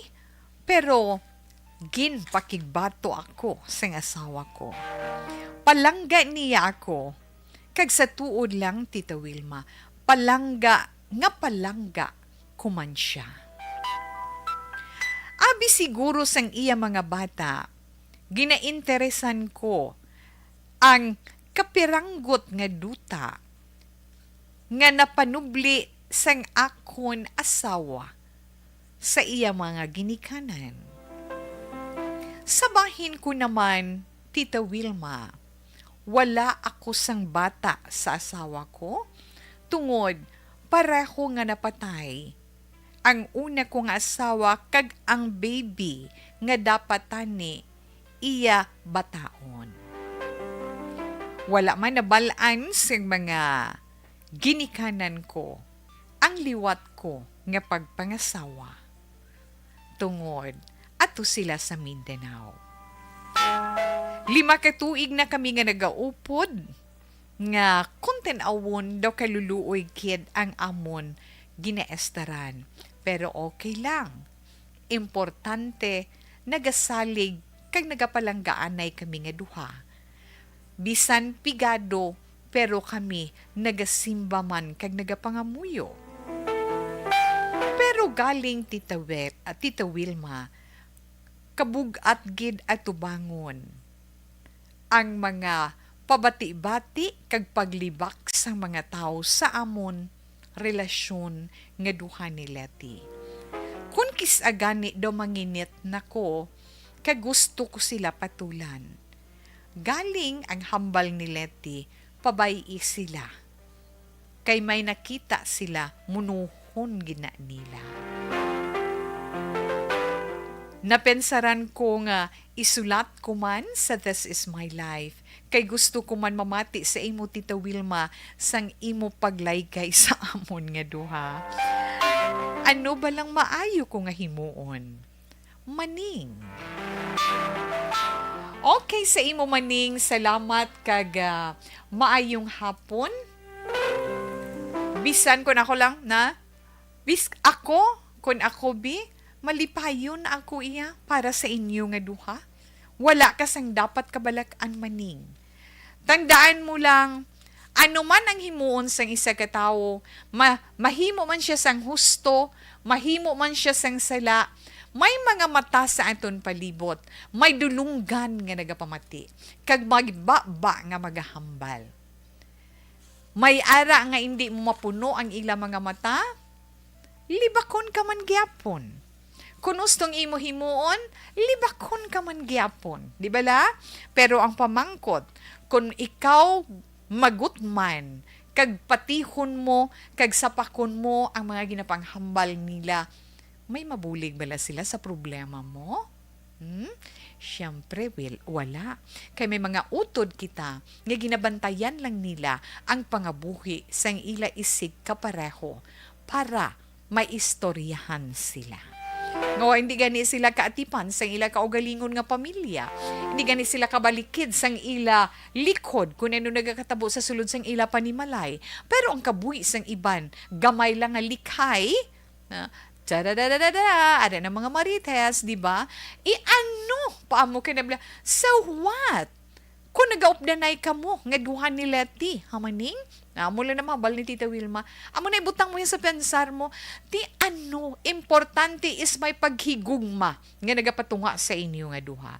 pero ginpakigbato ako sang asawa ko. Palangga niya ako, kag sa tuod lang, Tita Wilma, palangga nga palangga ko man siya. Abi siguro sang iya mga bata, ginainteresan ko ang kapiranggot nga duta nga napanubli sang akon asawa sa iya mga ginikanan. Sa bahin ko naman, Tita Wilma, wala ako sang bata sa asawa ko, tungod pareho nga napatay ang una ko nga asawa kag ang baby nga dapat tani iya bataon. Wala man nabal-an sing mga ginikanan ko ang liwat ko nga pagpangasawa, tungod ato sila sa Mindanao. Lima ka tuig na kami nga nagaupod, nga kon tan-awon daw kaluluoy gid ang amon ginaestaran. Pero okay lang. Importante, nagasalig kag nagapalanggaanay kami nga duha. Bisan pigado, pero kami nagasimba man kag nagapangamuyo. Pero galing, Tita Wel-, ah, Tita Wilma, kabug-at gid atubangon ang mga pabati-bati kag paglibak sang mga tawo sa amon relasyon nga duha ni Letty. Kon kis-a gani daw manginit na ko, kag gusto ko sila patulan. Galing ang hambal ni Letty, pabay-i sila. Kay may nakita sila, munuhon gid na nila. Napensaran ko nga isulat ko man sa This Is My Life, kay gusto ko man mamati sa imo, Tita Wilma, sang imo paglaygay sa amon nga duha. Ano ba lang maayo ko nga himuon? Maning. Okay, sa imo, Maning, salamat kag, ah, maayong hapon. Bisan kon ako lang na, bis-, ako, kon ako, bi, Malipayon ako iya para sa inyo nga duha. Wala ka sang dapat kabalak-an, Maning. Tandaan mo lang, ano man ang himuon sang isa ka tawo, ma-, mahimo man siya sang husto, mahimo man siya sang sala, may mga mata sa aton palibot, may dulunggan nga nagapamati, kag may baba nga magahambal. May ara nga indi mo mapuno ang ila mga mata, libakon ka man gyapon. Kun hustong imo himuon, libakon ka man gyapon. Di bala? Pero ang pamangkot, kun ikaw magutman, kag patihon mo, kag sapakon mo ang mga ginapanghambal nila, may mabulig bala sila sa problema mo? Hmm? Siyempre, wil-, wala. Kay may mga utod kita nga ginabantayan lang nila ang pangabuhi sang ila isigkapareho para maistoryahan sila. Nga hindi gani sila kaatipan sang ila kaugalingon nga pamilya. Hindi gani sila kabalikid sang ila likod kun ano nagakatabo sa sulod sang ila panimalay. Pero ang kabuhi sang iban, gamay lang nga likhay, na, tadadadadada, ada na mga marites, di ba? E ano pa mo kinabla? So what? Kung nagaupdanay kamo nga duha ni Leti, ha, Maning? Amo lang na mahambal ni Tita Wilma. Amo na ibutang mo yan sa pensar mo. Ti ano, importante is may paghigugma nga nagapatunga sa inyo nga duha.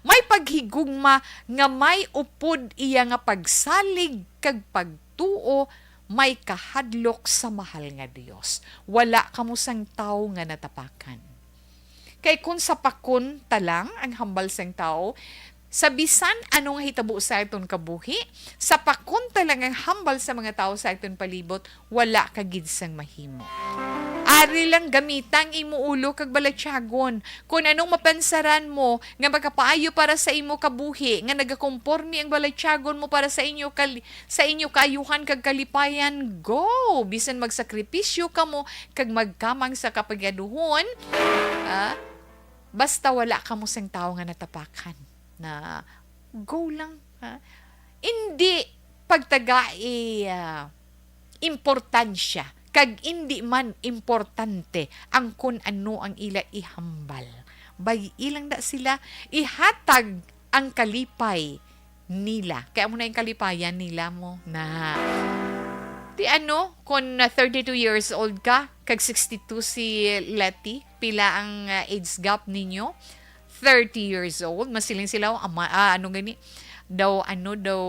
May paghigugma nga may upod iya nga pagsalig kag pagtuo, may kahadlok sa mahal nga Dios. Wala kamo sang tawo nga natapakan. Kay kun sapakon ta lang ang hambal sang tawo, sa bisan ano nga hitabo sa aton kabuhi, sapakon ta lang ang hambal sa mga tawo sa aton palibot, wala ka gid sang mahimo. Ari lang gamita ang imo ulo kag balatyagon. Kun anong mapansaran mo nga makapaayo para sa imo kabuhi, nga nagakomporme ang balatyagon mo para sa inyo kal-, sa inyo kaayuhan kag kalipayan, go! Bisan magsakripisyo kamo kag magkamang sa kapagaduhon, ah, basta wala kamo sing tawo nga natapakan. Na, go lang, ha? Indi pagtagai, ah, importansya, kag indi man importante ang kun ano ang ila ihambal. Bay-i lang na sila, ihatag ang kalipay nila. Kay amo na yung kalipayan nila mo na. Ti ano, kung, ah, thirty-two years old ka, kag sixty-two si Letty, pila ang, ah, age gap ninyo? Thirty years old, masiling sila, ama, ah, ano gani, daw, ano, daw,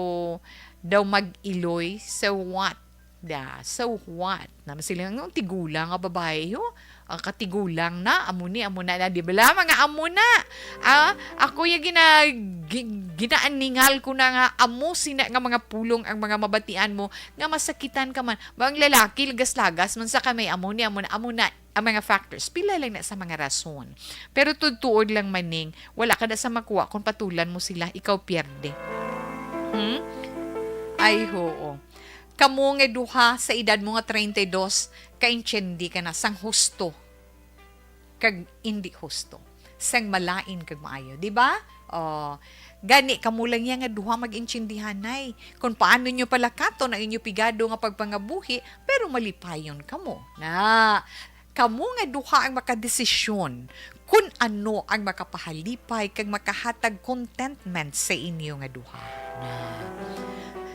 daw mag-iloy. So what? Da, so what? Na masiling, ang tigulang nga babae, ho? Ang katigulang na, amo ni, amo na, na, di ba la, mga amo na? Ah, ako yung gina-, gi-, ginaaningal ko na nga, amo sina nga mga pulong ang mga mabatian mo, nga masakitan ka man. Ba, ang lalaki, lagas-lagas man sa kamay, amo ni, amo na, amo na, ang mga factors. Pila lang na sa mga rason. Pero tuod-tuod lang, Maning, wala ka na sa makuha kung patulan mo sila, ikaw pierde. Hmm? Ay, hoo. Kamo nga duha sa edad mo nga treinta y dos, kaintindi ka na sang husto kag indi husto, sang malain kag maayo, di ba? Oh, gani kamo lang ya nga duha mag-intindihanay kung paano nyo palakaton ang inyo pigado nga pagpangabuhi, pero malipayon kamo. Na, kamo nga duha ang makadesisyon kun ano ang makapahalipay kag makahatag contentment sa inyo nga duha. Na,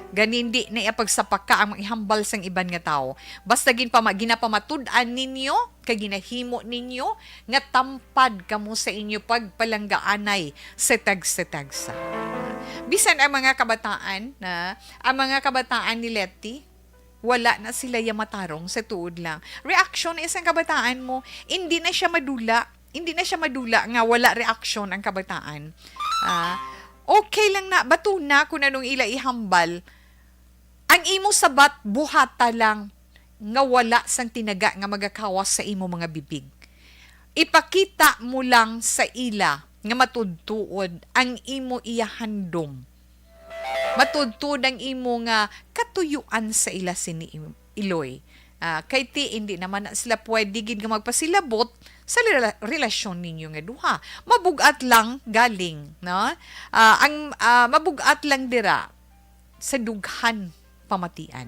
gani, indi na iya pagsapaka ang ihambal sang iban nga tawo. Basta ginpama-, ginapamatud-an ninyo kag ginahimo ninyo nga tampad kamo sa inyo pagpalanggaanay sa tagsa-tagsa. Bisan ang mga kabataan, na, ang mga kabataan ni Letty, wala na sila ya matarong sa tuod lang. Reaksyon na isang kabataan mo, hindi na siya madula. Hindi na siya madula nga wala reaksyon ang kabataan. Ah, okay lang na, bato na kung anong ila ihambal. Ang imo sabat, buhata lang nga wala sang tinaga nga magakawas sa imo mga bibig. Ipakita mo lang sa ila nga matudtuod ang imo iyahandom. Matudtuod ang imo nga katuyuan sa ila sini im-, iloy. Ah, kay ti, hindi naman na sila pwede gid nga magpasilabot sa rela-, relasyon ninyo nga duha. Mabug-at lang galing, no? Ah, ang, ah, mabug-at lang dira sa dughan pamatian.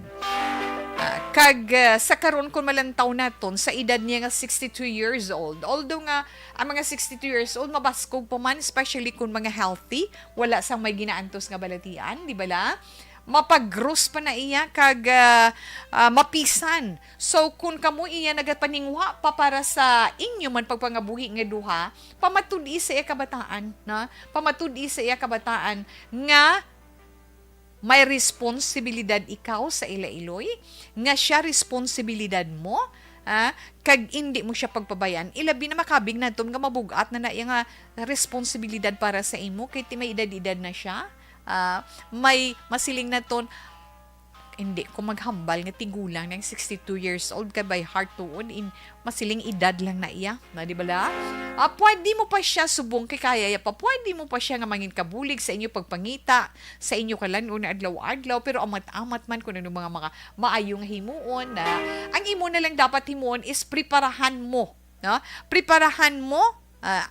Ah, kag, ah, sa karon, kung malantaw naton sa edad niya nga sixty-two years old, although nga ang mga sixty-two years old mabaskog pa man, especially kung mga healthy, wala sang may ginaantos nga balatian, di bala? Mapagrus pa na iya kag, ah, ah, mapisan. So, kung kamo iya nagapaninguha pa para sa inyo man pagpangabuhi nga duha, pamatud-i sa iya kabataan, na? Pamatud-i sa iya kabataan nga may responsibilidad ikaw sa ila iloy, nga siya responsibilidad mo, ah, kag indi mo siya pagpabayaan. Ilabi na makabig naton nga mabug-at na na iya nga responsibilidad para sa imo, kay ti may edad-edad na siya. Ah, may masiling naton, hindi ko maghambal nga tigulang ng sixty-two years old, kay by heart tuod, in, masiling edad lang na iya, na, di bala? Ah, pwede mo pa siya subong kay kaya ya pa, pwede mo pa siya nga mangin kabulig sa inyo pagpangita, sa inyo kalan-on adlaw-adlaw, pero amat-amat man kung ano mga, mga maayong himuon na ang imo na lang dapat himuon is preparahan mo, no? Preparahan mo, ah,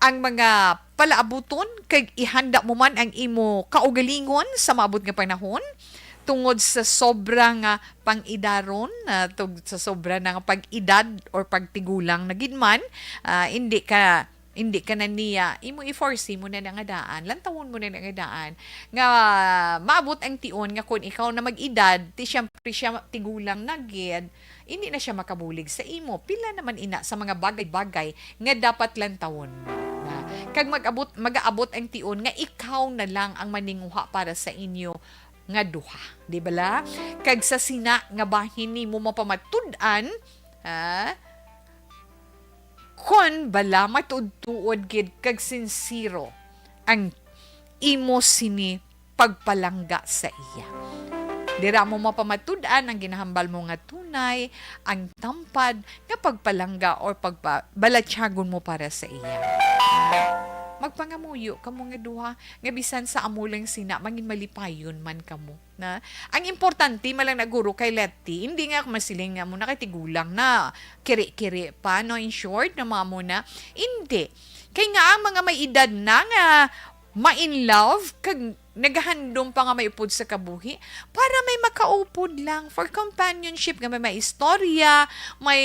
ang mga palaabuton kag ihanda mo man ang imo kaugalingon sa maabot nga panahon tungod sa sobra nga pang-idaron, ah, tug-, sa sobra na nga pag-edad or pagtigulang na gid man, ah, hindi ka, hindi ka na niya, imo i-foresee mo na na nga daan, lantawon mo na na nga daan, nga maabot ang tion nga kung ikaw na mag-edad, ti siyempre siya tigulang na gid, hindi na siya makabulig sa imo. Pila naman ina sa mga bagay-bagay nga dapat lantawon mo, na kag mag-abot, magaabot ang tion nga ikaw na lang ang maninguha para sa inyo nga duha, di bala? Kag sa sina nga bahin nimo mapamatud-an, ha? Kon bala matuod-tuod gid kag sinsero ang imo sini pagpalangga sa iya. Dira mo mapamatud-an ang ginahambal mo nga tunay, ang tampad nga pagpalangga or pagpa-, balatyagon mo para sa iya. Magpangamuyo kamo nga duha nga bisan sa amo lang sina, mangin malipayon man kamo. Na, ang importante man lang na guro kay Letty, hindi nga masiling nga mo na kay tigulang na, kiri-kiri pa, no, in short, na mga mo na. Hindi. Kay nga ang mga may edad na nga ma-in love, kag nagahandom pa nga may upod sa kabuhi, para may makaupod lang for companionship, nga may maistorya, may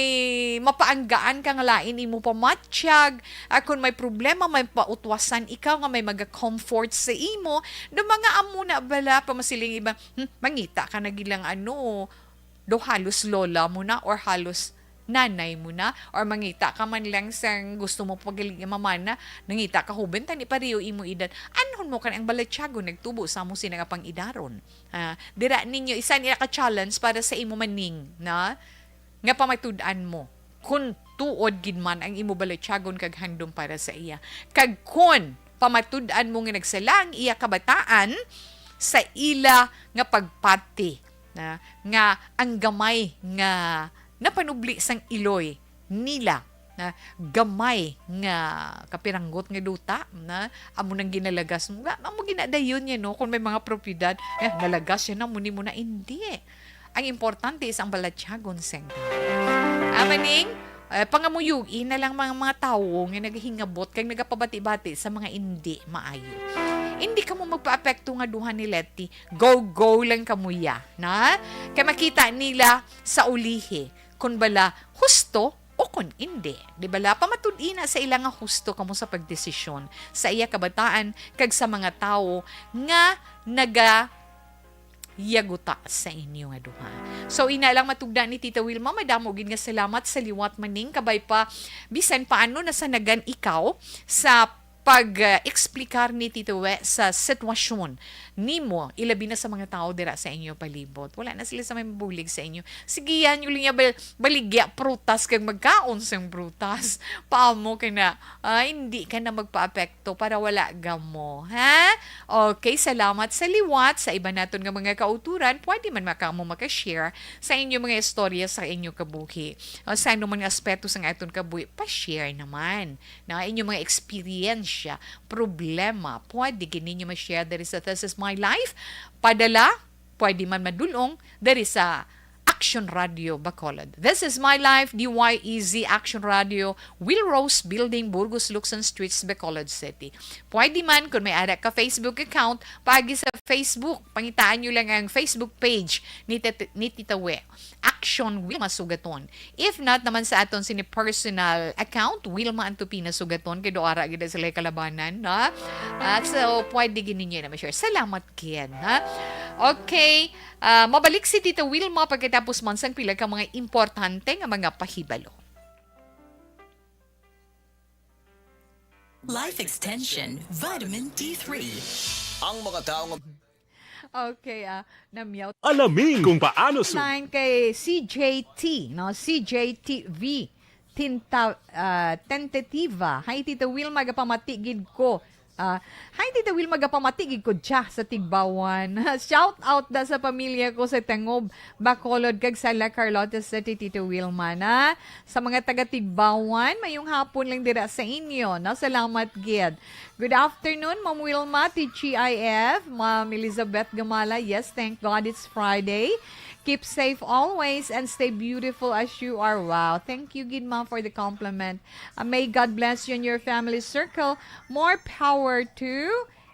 mapaanggaan ka nga lain imo pamatyag, ah, kung may problema, may pautwasan ikaw nga may maga-comfort sa imo. Do mga amo na bala, pamasiling iba, "Hmm, mangita ka na gilang ano, do halos lola mo na or halos nanay mo na, or mangita ka man lang sang gusto mo pagaling mamana, nangita ka huben, tani pareho imo edad." Anhon mo kan ang balatyagon nagtubo sa amo sina nga pang-idaron. Ah, dira ninyo, isa nila ka challenge para sa imo maning, na? Nga pamatud-an mo kung tuod gid man ang imo balatyagon kag handom para sa iya. Kag kun pamatud-an mo nga nagsala ang iya kabataan sa ila nga pagpati, na, nga ang gamay nga napanubli sang iloy nila, na gamay nga kapiranggot nga duta, na amo nang ginalagas mo. Nga, amo ginadayon niya, no? Kung may mga propiedad, eh, nalagas siya na, muni mo na, hindi. Ang importante is ang balatyagon, seng. Amaning, eh, pangamuyogi na lang mga, mga tawo nga nagahingabot kag nagapabati-bati sa mga indi maayo. Hindi kamo magpaapekto nga duha ni Letty. Go, go lang kamo ya, na? Kay makita nila sa ulihi kung bala husto o kung indi. Di bala? Pamatud-i na sa ila nga husto kamo sa pagdesisyon sa iya kabataan kag sa mga tawo nga naga yaguta sa inyo nga duha. So, ina lang matugda ni Tita Wilma, madamo gid nga salamat sa liwat maning kabay pa, bisan paano nasanagan ikaw sa pag-, ah, eksplikar ni Tita We sa sitwasyon nimo, ilabi na sa mga tao dira sa inyo palibot. Wala na sila sa may mabulig sa inyo. Sige, yan, yung linya bal-, baligya prutas kag magkaon sang prutas. Paamo ka na, ah, hindi ka na magpaapekto para wala gamo, ha? Okay, salamat sa liwat. Sa iba naton nga mga kauturan, pwede man maka-, mo maka-share sa inyo mga istorya sa inyo kabuhi. O sa anong mga aspeto sa aton kabuhi, pa-share naman. Na inyo mga eksperyensya, problema, pwede gid ninyo ma-share diri sa This Is My Life. Padala, pwede man madulong diri sa Action Radio Bacolod. This is My Life, D Y E Z Action Radio, Will Rose Building, Burgos, Luxon Streets, Bacolod City. Pwede man, kung may ara ka Facebook account, paagi sa Facebook, pangitaan nyo lang ang Facebook page ni, Tit- ni Tita We. Action Wilma Sugaton. If not naman sa aton sini personal account, Wilma Antupina Sugaton, kay do ara gid sila kalabanan, na? At so, pwede gid ninyo na ma-share. Salamat, Ken, ha? Okay, ah, mabalik si Tita Wilma pagkatapos man sang pila ka mga importante nga mga pahibalo. Life Extension Vitamin D three. Ang mga taong Okay, ah, namyaw. Alamin kung paano su- Line kay C J T, no? C J T V. Tinta, ah, Tentativa. Hi, Tita Wilma, gapamati gid ko. Ah, hi, Tita Wilma, gapamati gid ko dya sa Tigbawan. Shout out da sa pamilya ko sa Tangob, Bacolod, kag sa La Carlota City, Tita Wilma, na. Sa mga taga Tigbawan, mayong hapon lang dira sa inyo, no? Salamat gid. Good afternoon, Ma'am Wilma, T G I F, Ma'am Elizabeth Gamala. Yes, thank God it's Friday. Keep safe always and stay beautiful as you are. Wow. Thank you gid, Ma'am, for the compliment. Uh, may God bless you and your family circle. More power to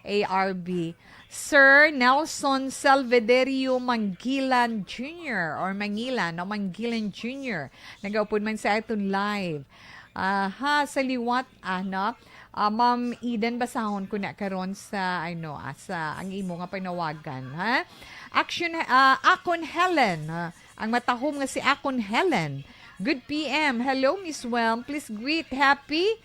A R B. Sir Nelson Salvederio Mangilan Junior or Mangilan, no? Mangilan Junior. Nagaupod man sa aton live. Aha, sa liwat, ano? Ah, Ma'am Eden, basahon ko na karon sa, ano, ah, sa ang imo nga panawagan, ha? Action, ah, Akon Helen, ah, ang matahom nga si Akon Helen. Good P M. Hello, Miss Welm. Please greet happy,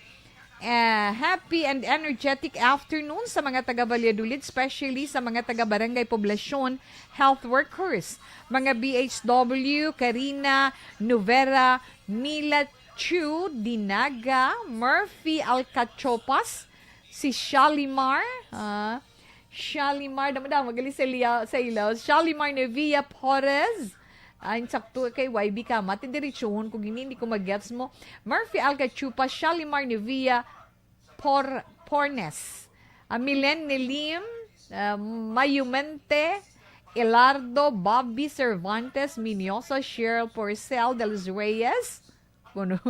ah, happy and energetic afternoon sa mga taga Valladolid, especially sa mga taga Barangay Poblacion health workers, mga B H W, Karina, Novera, Mila Chu, Dinaga, Murphy Alcachopas, si Shalimar, ah, Shalimar, damo-damo gali sa liya-, sa ilaw. Shalimar Nevia Porres. Ah, insakto kay Y B ka. Mati diretsuhon ko gini, hindi ko magets mo. Murphy Alcachupa, Shalimar Nevia Por-, Pornes. Ah, Milen Nelim, ah, Mayumente, Elardo, Bobby Cervantes, Miniosa, Cheryl Porcel, De Los Reyes, Kuno,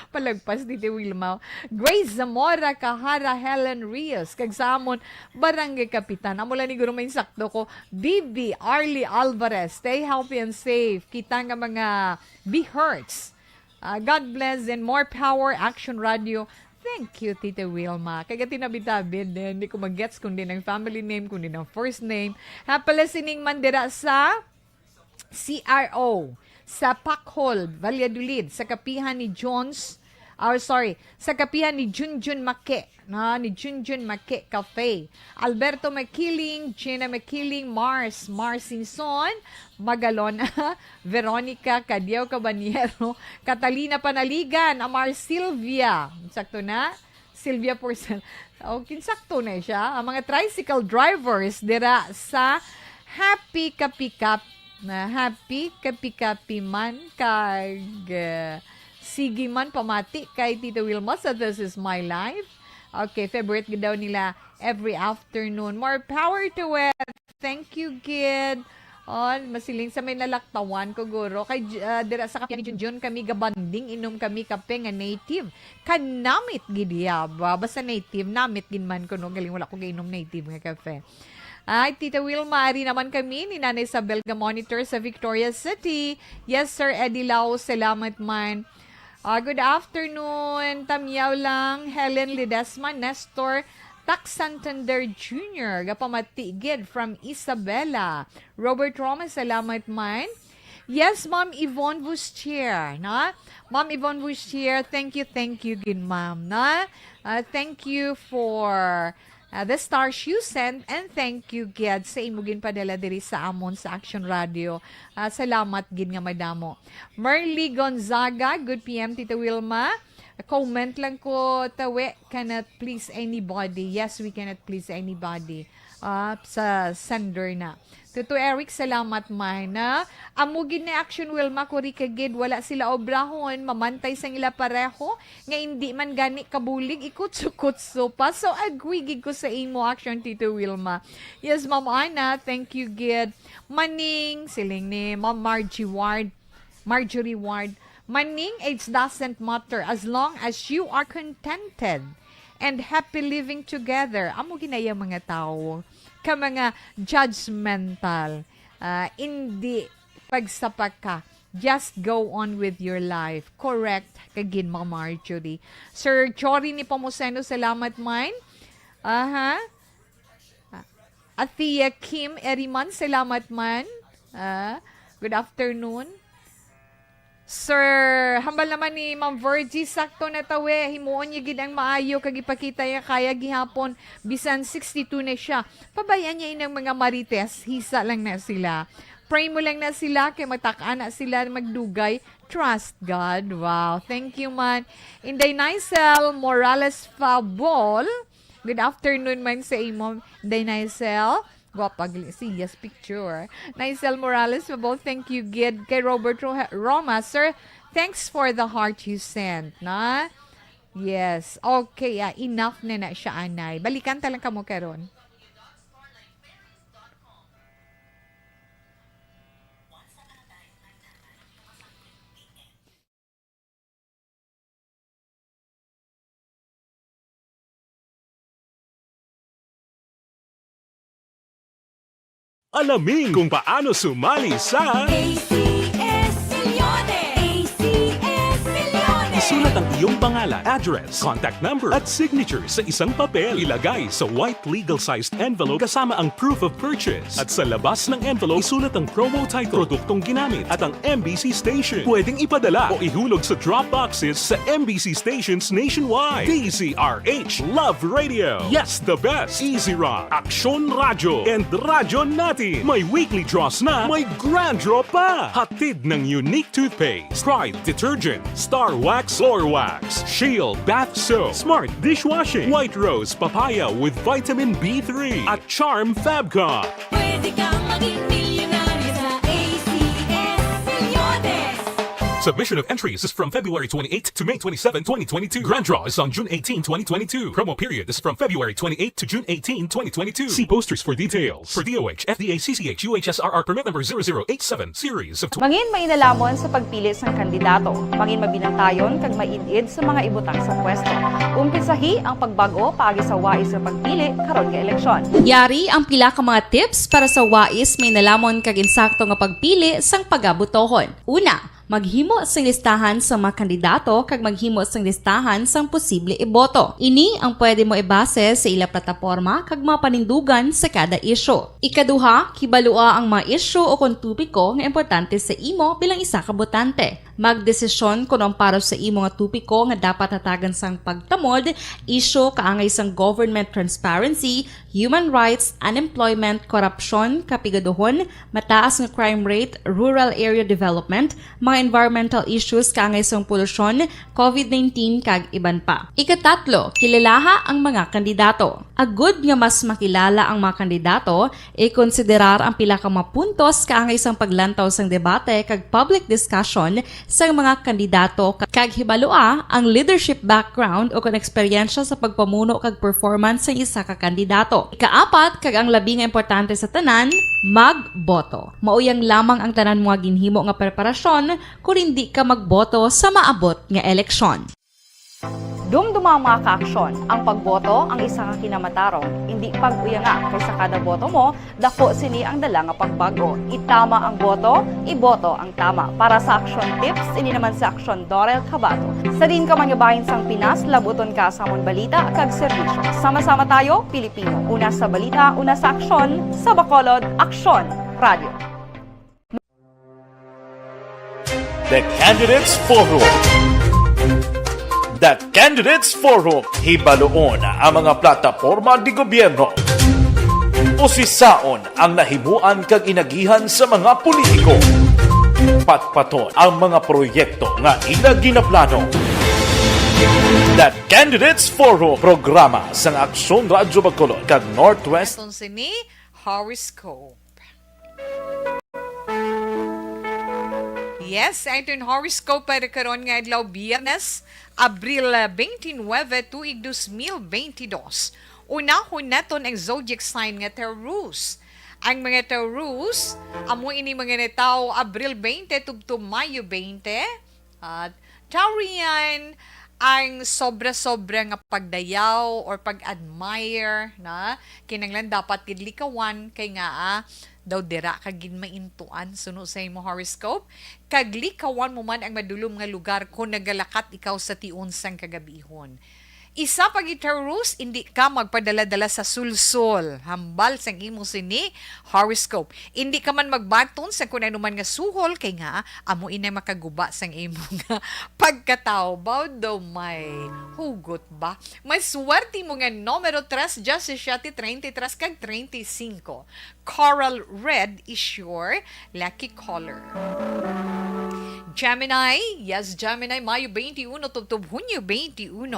palagpas ni Tita Wilma. Grace Zamora Kahara, Helen Rios, kag sa amon, Barangay Kapitan. Amo lang ni guro may sakto ko, Bibi Arlie Alvarez. Stay healthy and safe. Kita nga mga B Hertz. Ah, God bless and more power, Action Radio. Thank you, Tita Wilma. Kay gati nabitabi din, di ko magets kung din ang family name, kung din ang first name. Ha, pala sining man dira sa C R O, sa Pakhol, Valladolid, sa kapihan ni Jones, or sorry, sa kapihan ni Junjun Make, no, ni Junjun Make Cafe. Alberto Makiling, Gina Makiling, Mars, Mars Singson, Magalona, Veronica Cadiao Cabaniero, Catalina Panaligan, Amar Silvia. Sakto na? Sylvia Porcel. O, kinsakto na siya. Ang mga tricycle drivers dira sa Happy Kapikap, na Happy Kapikapi man kag, uh, sige man pamati kay Tita Wilma sa This Is My Life. Okay, favorite gid daw nila every afternoon. More power to it. Thank you, gid. Oh, masiling sa may nalaktawan ko, guro. Kay, uh, dira sa kape ni Junjun, kami gabanding, inom kami kape nga native. Kanamit gid iya ba? Basta native, namit gid man ko, no? Galing, wala ko gainom native nga kape. Ay, Tita Wilma, ari naman kami ni Nanay Isabel ga monitor sa Victoria City. Yes, Sir Eddie Lau, salamat man. Ah, good afternoon. Tamyaw lang, Helen Ledesma, Nestor Tak Santander Junior, gapamati gid from Isabela. Robert Roma, salamat man. Yes, Ma'am Yvonne Bustier, na? Ma'am Yvonne Bustier, thank you, thank you gid, ma'am, na? Uh, thank you for, uh, the stars you sent, and thank you gid sa imo ginpadala diri sa amon sa Action Radio. Uh, salamat gid nga madamo. Merly Gonzaga, good P M, Tita Wilma. Comment lang ko, ta, we cannot please anybody. Yes, we cannot please anybody. Ah, sa sender na. Tuto Eric, salamat man, na. Amo gid ni Action Wilma, kuri ka gid, wala sila obrahon, mamantay sang ila pareho, nga indi man gani kabulig, ikutso-kutso pa. So, agree gid ko sa imo, Action Tito Wilma. Yes, Ma'am Ana, thank you gid. Maning, siling ni Ma'am Margie Ward, Marjorie Ward, "Maning, age doesn't matter as long as you are contented and happy living together." Amo ginaya mga tawo ka mga judgmental. Ah, hindi pagsapaka. Just go on with your life. Correct ka gid, Ma'am Marjorie. Sir Jory Nepomuceno, salamat man. Aha. Athea Kim Eriman, salamat man. Ah, good afternoon. Sir, hambal naman ni Ma'am Virgie, sakto na tawi. Himuon niya gid ang maayo kag ipakita niya kaya gihapon. Bisan sixty-two na siya. Pabayaan niya inang mga marites. Hisa lang na sila. Pray mo lang na sila kay matak-an na sila magdugay. Trust God. Wow. Thank you, man. Inday Nicel Morales Fabol. Good afternoon man sa imo, Day Nicel. Gwapa gali siya sa picture. Nicel Morales, Fabol, thank you gid. Kay Robert Ro-, Roma, sir, thanks for the heart you sent, na? Yes. Okay, ah, enough na na siya, anay. Balikan ta lang kamo karon. Alamin kung paano sumali sa A C S Millones. A C S Millones. Isulat ang iyong pangalan, address, contact number, at signature sa isang papel. Ilagay sa white legal-sized envelope kasama ang proof of purchase. At sa labas ng envelope, isulat ang promo title, produktong ginamit, at ang M B C station. Pwedeng ipadala o ihulog sa drop boxes sa M B C stations nationwide. D Z R H, Love Radio. Yes, the best. Easy Rock, Aksyon Radyo, and Radyo Natin. May weekly draws na, may grand draw pa. Hatid ng Unique Toothpaste, Pride Detergent, Star Wax Floor Wax, Shield Bath Soap, Smart Dishwashing, White Rose Papaya with Vitamin B three, at Charm Fabcon. Pwede kang maging milyonaryo sa A C S Millones. Submission of entries is from February twenty-eight to May twenty-seven, twenty twenty-two. Grand draw is on June eighteen, twenty twenty-two. Promo period is from February twenty-eight to June eighteen, twenty twenty-two. See posters for details. For D O H, F D A, C C H, U H S R R permit number zero zero eight seven, series of tw- Mangin mainalaman sa pagpili sang kandidato. Mangin mabinantayon kag maid-id sa mga ibutang sa pwesto. Umpisahi ang pagbag-o paagi sa wais nga pagpili karon nga eleksyon. Yari ang pila ka mga tips para sa wais, mainalamon kag insakto nga pagpili sang pagabotohon. Una, maghimo sing listahan sa mga kandidato kag maghimo sing listahan sang posible iboto. Ini ang pwede mo ibase sa ila plataporma kag mga panindugan sa kada isyu. Ikaduha, kibalua ang mga isyu o kon topiko nga importante sa imo bilang isa ka botante. Magdesisyon kon ang para sa imo nga topiko nga dapat hatagan sang pagtamod, isyu kaangay sang government transparency, human rights, unemployment, korupsyon, kapigaduhon, mataas nga crime rate, rural area development, mga environmental issues kaangay sang polusyon, covid nineteen, kag iban pa. Ikatatlo, kilalaha ang mga kandidato. Agud nga mas makilala ang mga kandidato, ikonsiderar ang pila ka mga puntos kaangay sang paglantaw sang debate kag public discussion sang mga kandidato, kag hibalua ang leadership background o kon eksperyensya sa pagpamuno kag performance sang isa ka kandidato. Ikaapat, kag ang labi nga importante sa tanan, magboto. Mauyang lamang ang tanan mo nga ginhimo nga preparasyon kon indi ka magboto sa maabot nga eleksyon. Dumduma, mga kaaksyon, ang pagboto ang isa ka kinamatarong. Indi pag-uyanga, kay sa kada boto mo, dako sini ang dala nga pagbag-o. Itama ang boto, iboto ang tama. Para sa Aksyon Tips, ini naman si Aksyon Dorel Cabato. Sa diin ka man nga bahin sang Pinas, labuton ka sa amon balita kag serbisyo. Sama-sama tayo, Pilipino. Una sa balita, una sa aksyon, sa Bacolod, Aksyon Radio. The Candidates Forum. The Candidates Forum, hibaluon ang mga plataporma de gobyerno. Usisaon ang nahimuan kag inagihan sa mga politiko. Patpaton ang mga proyekto nga ila ginaplano. The Candidates Forum, programa sang Aksyon Radyo Bacolod kag Northwest. Aton sini, horoscope. Yes, aton horoscope para karon nga adlaw, Biyernes, Abril, ah, twenty-nine, tuig dos mil bentidós. Unahon naton ang zodiac sign nga Taurus. Ang mga Taurus, amo ini mga natawo Abril twenty tubtob Mayo twenty. At Taurian, ang sobra-sobra nga pagdayaw or pag-admire na kinahanglan dapat gid likawan kay nga, ah, daw dira ka gid maintuan suno sa imo horoscope. Kag likawan mo man ang madulom nga lugar kon nagalakat ikaw sa tion sang kagabihon. Isa pa gid, Taurus, indi ka magpadala-dala sa sulsol. Hambal sang imo sini horoscope. Indi ka man magbaton sa kun ano man nga suhol, kay nga amo inay makaguba sang imo nga pagkatawo. Baw daw may hugot ba? May swerte mo nga numero tres, diyasisiete, treinta y tres, kag treinta y cinco. Coral red is your lucky color. Gemini, yes, Gemini, Mayo twenty-one tubtob Hunyo twenty-one.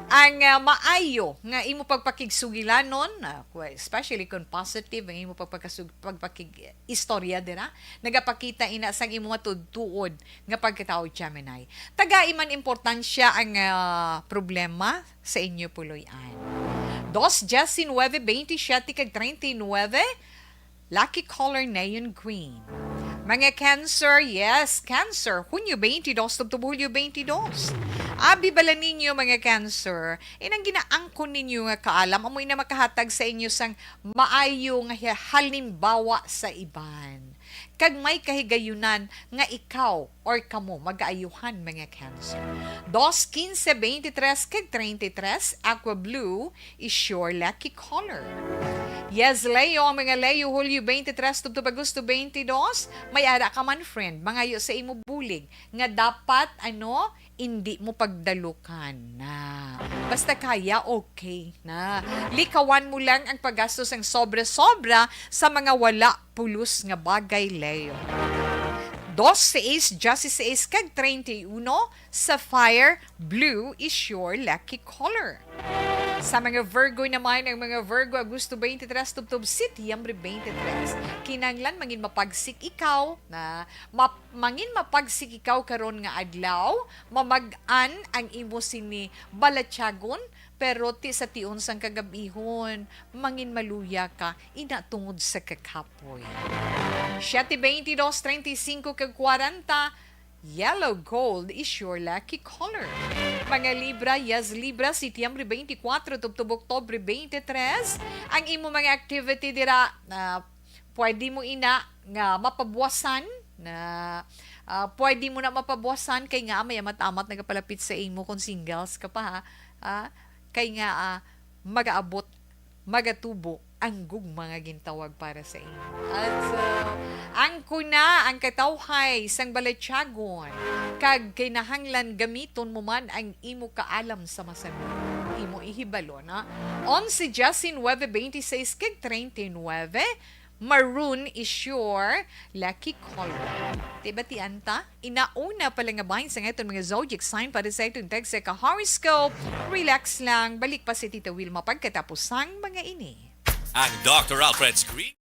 Ang, ah, maayo nga imo pagpakigsugilanon, ah, especially kung positive ang imo pagpakasug-, pagpakig-istorya dira, nagapakita ina sang imo matuod-tuod nga pagkatawo, Gemini. Tagai man importansya ang, ah, problema sa inyo puloy-an. Dos, diyasinuebe, bentisiete, kag treinta y nueve, lucky color neon green. Mga Cancer, yes, Cancer, Hunyo twenty-two tubtob Hulyo twenty-two. Abi bala ninyo, mga Cancer, inang ginaangkon ninyo nga kaalam amo ina makahatag sa inyo sang maayo nga hi-, halimbawa sa iban. Kag may kahigayunan nga ikaw or kamo magaayuhan, mga Cancer. Dos, quince, veintitrés, kag treinta y tres, aqua blue is your lucky color. Yes, Leo, ang mga Leo, Hulyo twenty-three tubtob Agosto twenty-two, may ara ka man, friend, mangayo sa imo bulig nga dapat, ano, indi mo pagdalukan na. Basta kaya, okay na. Likawan mo lang ang paggastos sang sobra-sobra sa mga wala pulos nga bagay, Leo. Dos, seis, diyasiseis, kag treinta y uno, sapphire blue is your lucky color. Sa mga Virgo naman, ang mga Virgo, Agosto twenty-three tubtob Setyembre twenty-three, kinahanglan mangin mapagsik ikaw na map-, mangin mapagsik ikaw karon nga adlaw, mamag-an ang imo sini balatyagon, pero ti sa tion sang kagabihon, mangin maluya ka, ina tungod sa kakapoy. Siete, veintidós, treinta y cinco, kag kwarenta, yellow gold is your lucky color. Mga Libra, yes, Libra, Setyembre twenty-four tubtob Oktubre twenty-three, ang imo mga activity dira, ah, pwede mo ina nga mapabuwasan na, ah, pwede mo na mapabuwasan kay nga may amat-amat nagapalapit sa imo kung singles ka pa, ha. Ah, kay nga, ah, magaabot, magatubo ang gugma nga gintawag para sa imo. At, ah, ang kuna, ang katawhay sang balatyagon, kag kinahanglan gamiton mo man ang imo kaalam sa masanod. Imo ihibalo na. Onse, diyasinuebe, beintiseis, kag treinta y nuebe, maroon is your lucky color. Tibatian ta, inauna pa lang nga bahin sa aton mga zodiac sign para sa aton tagsa ka horoscope. Relax lang, balik pa si Tita Wilma pagkatapos sang mga ini. Ang Doctor Alfred's Green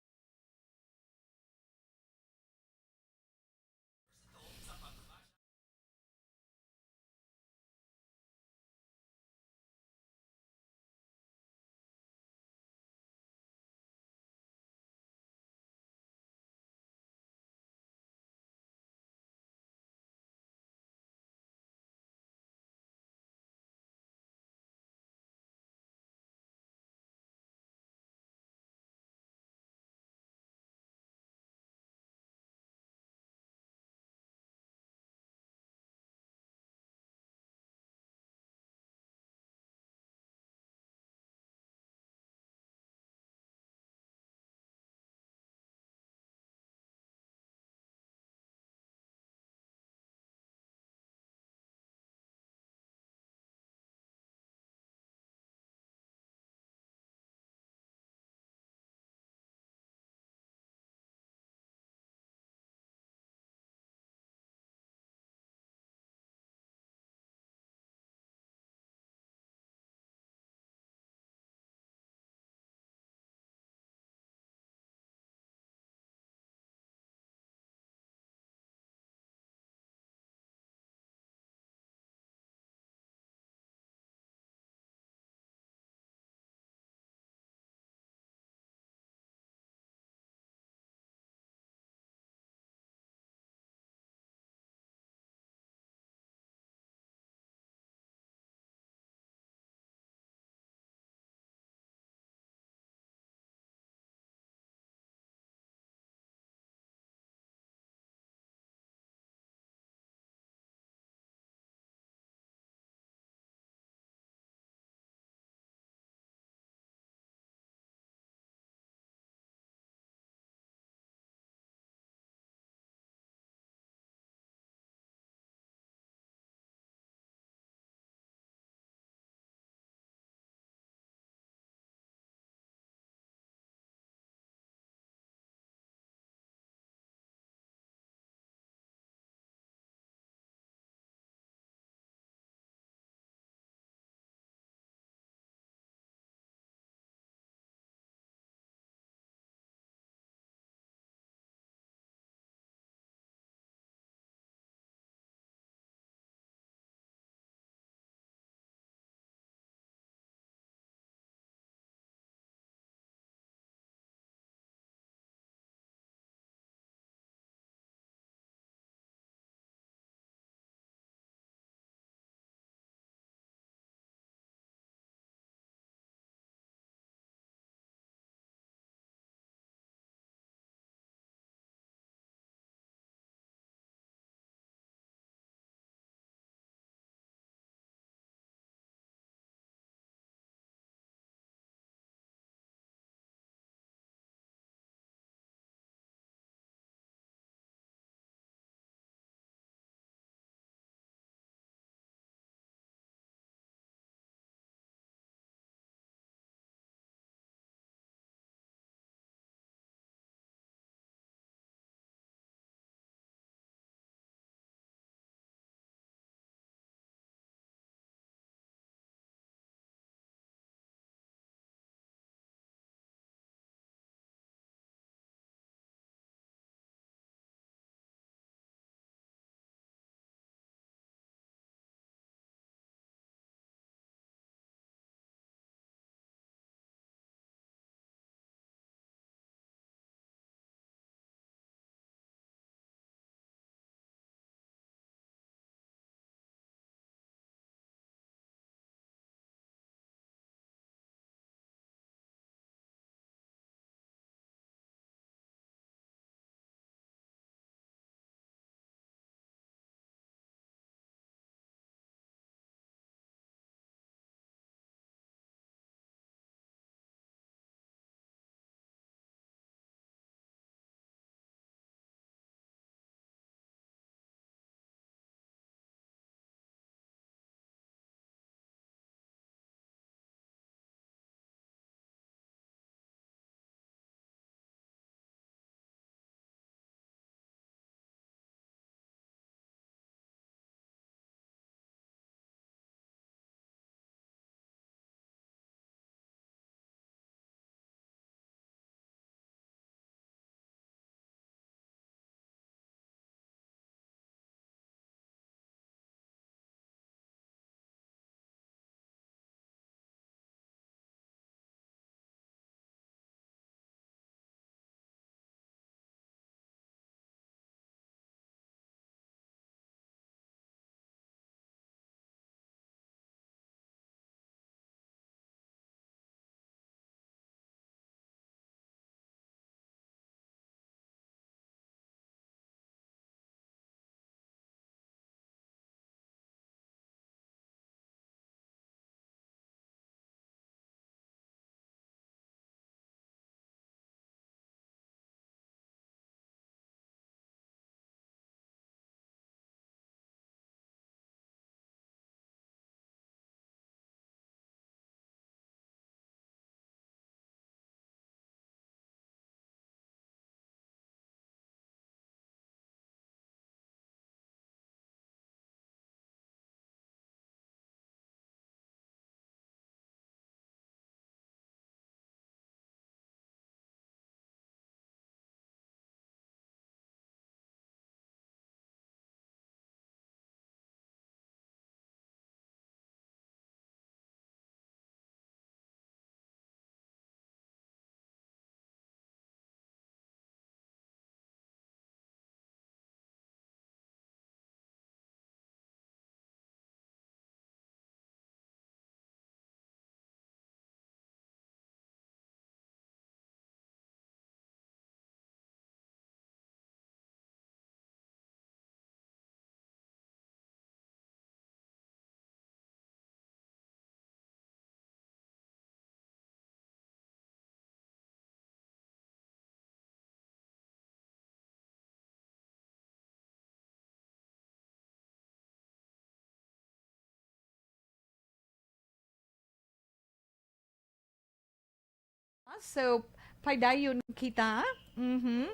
So, padayon kita. Mhm.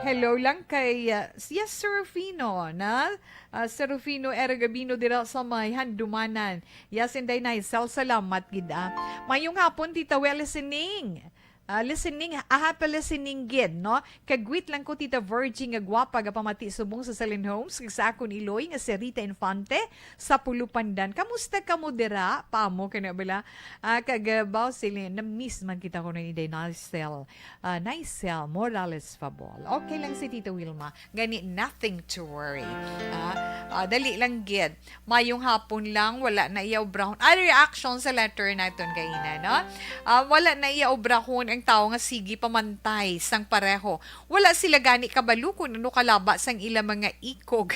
Hello lang kay, ah, yes, Serafino, na? Ah, Serafino R. Gabino dira sa may Handumanan. Yes, Inday Nicel, salamat gid, ah. Mayong hapon, Tita Well, listening. Ah, listening, ah, happy listening gid, no? Kagwit lang ko, Tita Virgie, nga gwapa, nga pamati subong sa Salin Homes, kag sa akon iloy nga si Rita Infante sa Pulupandan. Kamusta kamo dira? Paamo ka na bala? Ah, kag, ah, baw sila, na-miss man kita ko ni Inday Nicel. Ah, Nicel Morales Fabol. Okay lang si Tita Wilma. Gani, nothing to worry. Ah, ah, dali lang gid. Mayong hapon lang, wala na iya obrahon. Ah, reaction sa letter naton kaina, no? Ah, wala na iya obrahon ang tawo nga sige pamantay sang pareho. Wala sila gani kabalo kung ano kalaba sang ila mga ikog.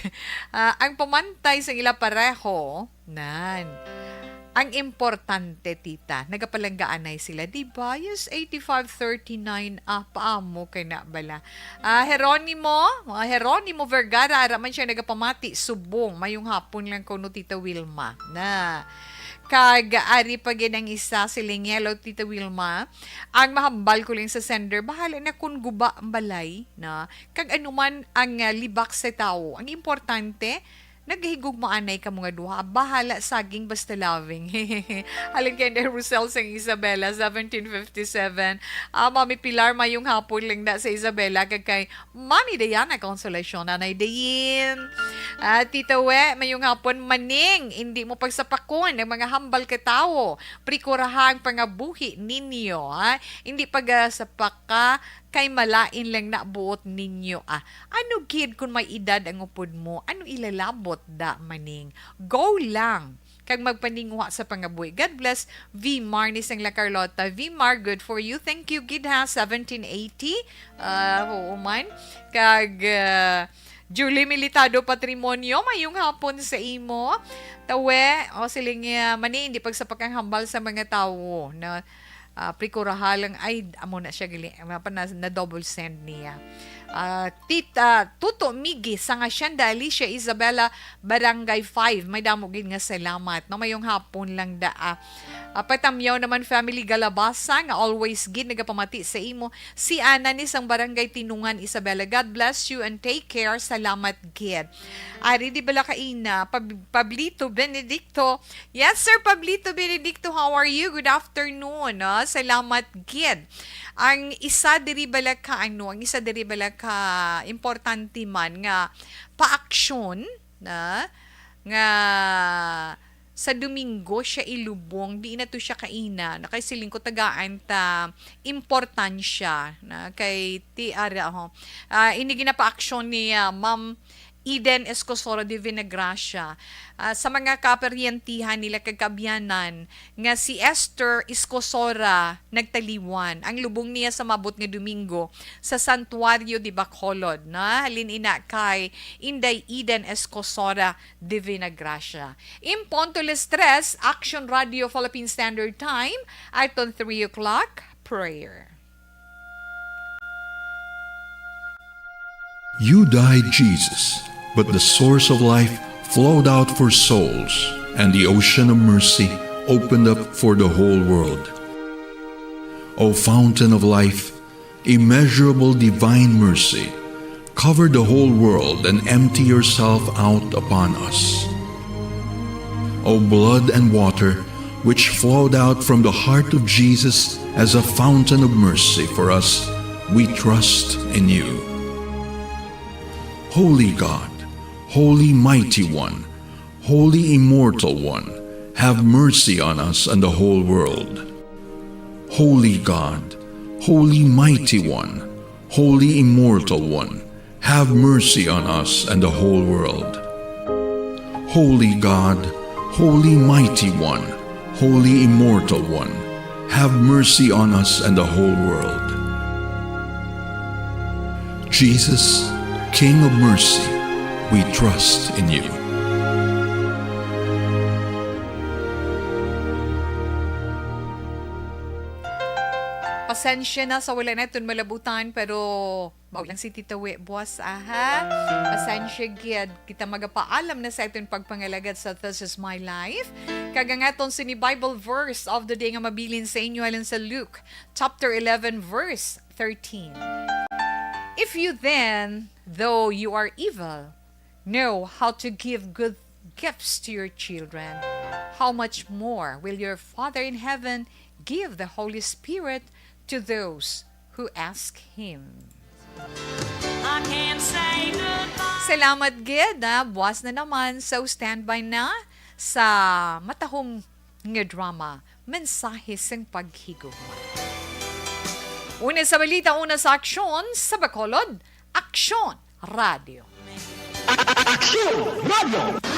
Ah, ang pamantay sang ila pareho, nan. Ang importante, tita, nagapalanggaanay sila, di ba? Yes, eighty-five thirty-nine, ah, paamo kay na bala. Ah, Jeronimo, mga Jeronimo Vergara, ara man siya nagapamati, subong, mayong hapon lang kuno, Tita Wilma. Na, kag ari pa gid ang isa, si Lingelo, Tita Wilma, ang mahambal ko lang sa sender, bahala na kung guba ang balay, na, kag anuman ang, ah, libak sa tawo. Ang importante, nagahigugmaanay kamo nga duha. Bahala saging basta loving. Halin kay Inday Rosel sang Isabela, seventeen fifty-seven. Ah, Mami Pilar, mayong hapon lang na sa Isabela. Kag kay Mami Diana Consolacion, Nanay Dayin. Ah, Tita We, mayong hapon, maning. Hindi mo pagsapakon ang mga hambal ka tawo. Prikuraha ang pangabuhi ninyo, ha? Hindi pagsapaka kay malain lang na buot ninyo, ah. Ano gid kung may edad ang upod mo? Ano ilalabot da, maning? Go lang. Kag magpaninguha sa pangabuhi. God bless V Mar ni sang La Carlota. V Mar, good for you. Thank you, gid ha, seventeen eighty. Ah, oo man. Kag, ah, Julie Militado Patrimonio, mayong hapon sa imo. Tawe, o siling, ah, mani, hindi pagsapakang hambal sa mga tawo na, ah, prikuraha lang. Ay, amo na siya, gali, ano pa na, na double send niya. Ah, Tita Tuto Migi sang Hacienda Alicia Isabela, Barangay five. May damo gid nga salamat. No, mayong hapon lang da, ah. Ah, patamyaw naman family Galabasa nga always gid nagapamati sa imo. Si Ana ni sang Barangay Tinungan, Isabela. God bless you and take care. Salamat gid. Ari di bala kaina, Pab-, Pablito Benedicto. Yes, Sir Pablito Benedicto, how are you? Good afternoon. Ah, salamat gid. Ang isa diri bala ka, ano, ang isa diri bala ka importante man nga paaksyon na nga sa Domingo siya ilubong, di na to siya kaina. Nakasiling ko tagaan ta importansya na kay T R, ho. Ah, ini ginapaaksyon ni, ah, Ma'am Eden Escosora de Vinagracia, ah, sa mga kaparyentihan nila kag kaabyanan nga si Esther Escosora nagtaliwan. Ang lubong niya sa maabot nga Domingo sa Santuario de Bacolod, na halin ina kay Inday Eden Escosora de Vinagracia. In punto las tres, Action Radio Philippine Standard Time, aton three o'clock prayer. You died, Jesus, but the source of life flowed out for souls, and the ocean of mercy opened up for the whole world. O fountain of life, immeasurable divine mercy, cover the whole world and empty yourself out upon us. O blood and water, which flowed out from the heart of Jesus as a fountain of mercy for us, we trust in you. Holy God, Holy Mighty One, Holy Immortal One, have mercy on us and the whole world. Holy God, Holy Mighty One, Holy Immortal One, have mercy on us and the whole world. Holy God, Holy Mighty One, Holy Immortal One, have mercy on us and the whole world. Jesus, King of mercy, we trust in you. Pasensya na sa wala naton malabutan, pero mao lang si Tita We, boss, aha. Pasensya gid. Kita magapaalam na sa aton pagpangalagad sa This Is My Life. Kag ang aton sini Bible verse of the day nga mabilin sa inyo halin sa Luke chapter eleven, verse thirteen. If you then, though you are evil, know how to give good gifts to your children, how much more will your Father in heaven give the Holy Spirit to those who ask Him? I can't say goodbye. Salamat gid, ha. Buwas na naman. So, standby na sa matahom nga drama, Mensahe sing Paghigugma. Una sa balita, una sa aksyon, sa Bacolod, Aksyon Radio. Aksyon Radio!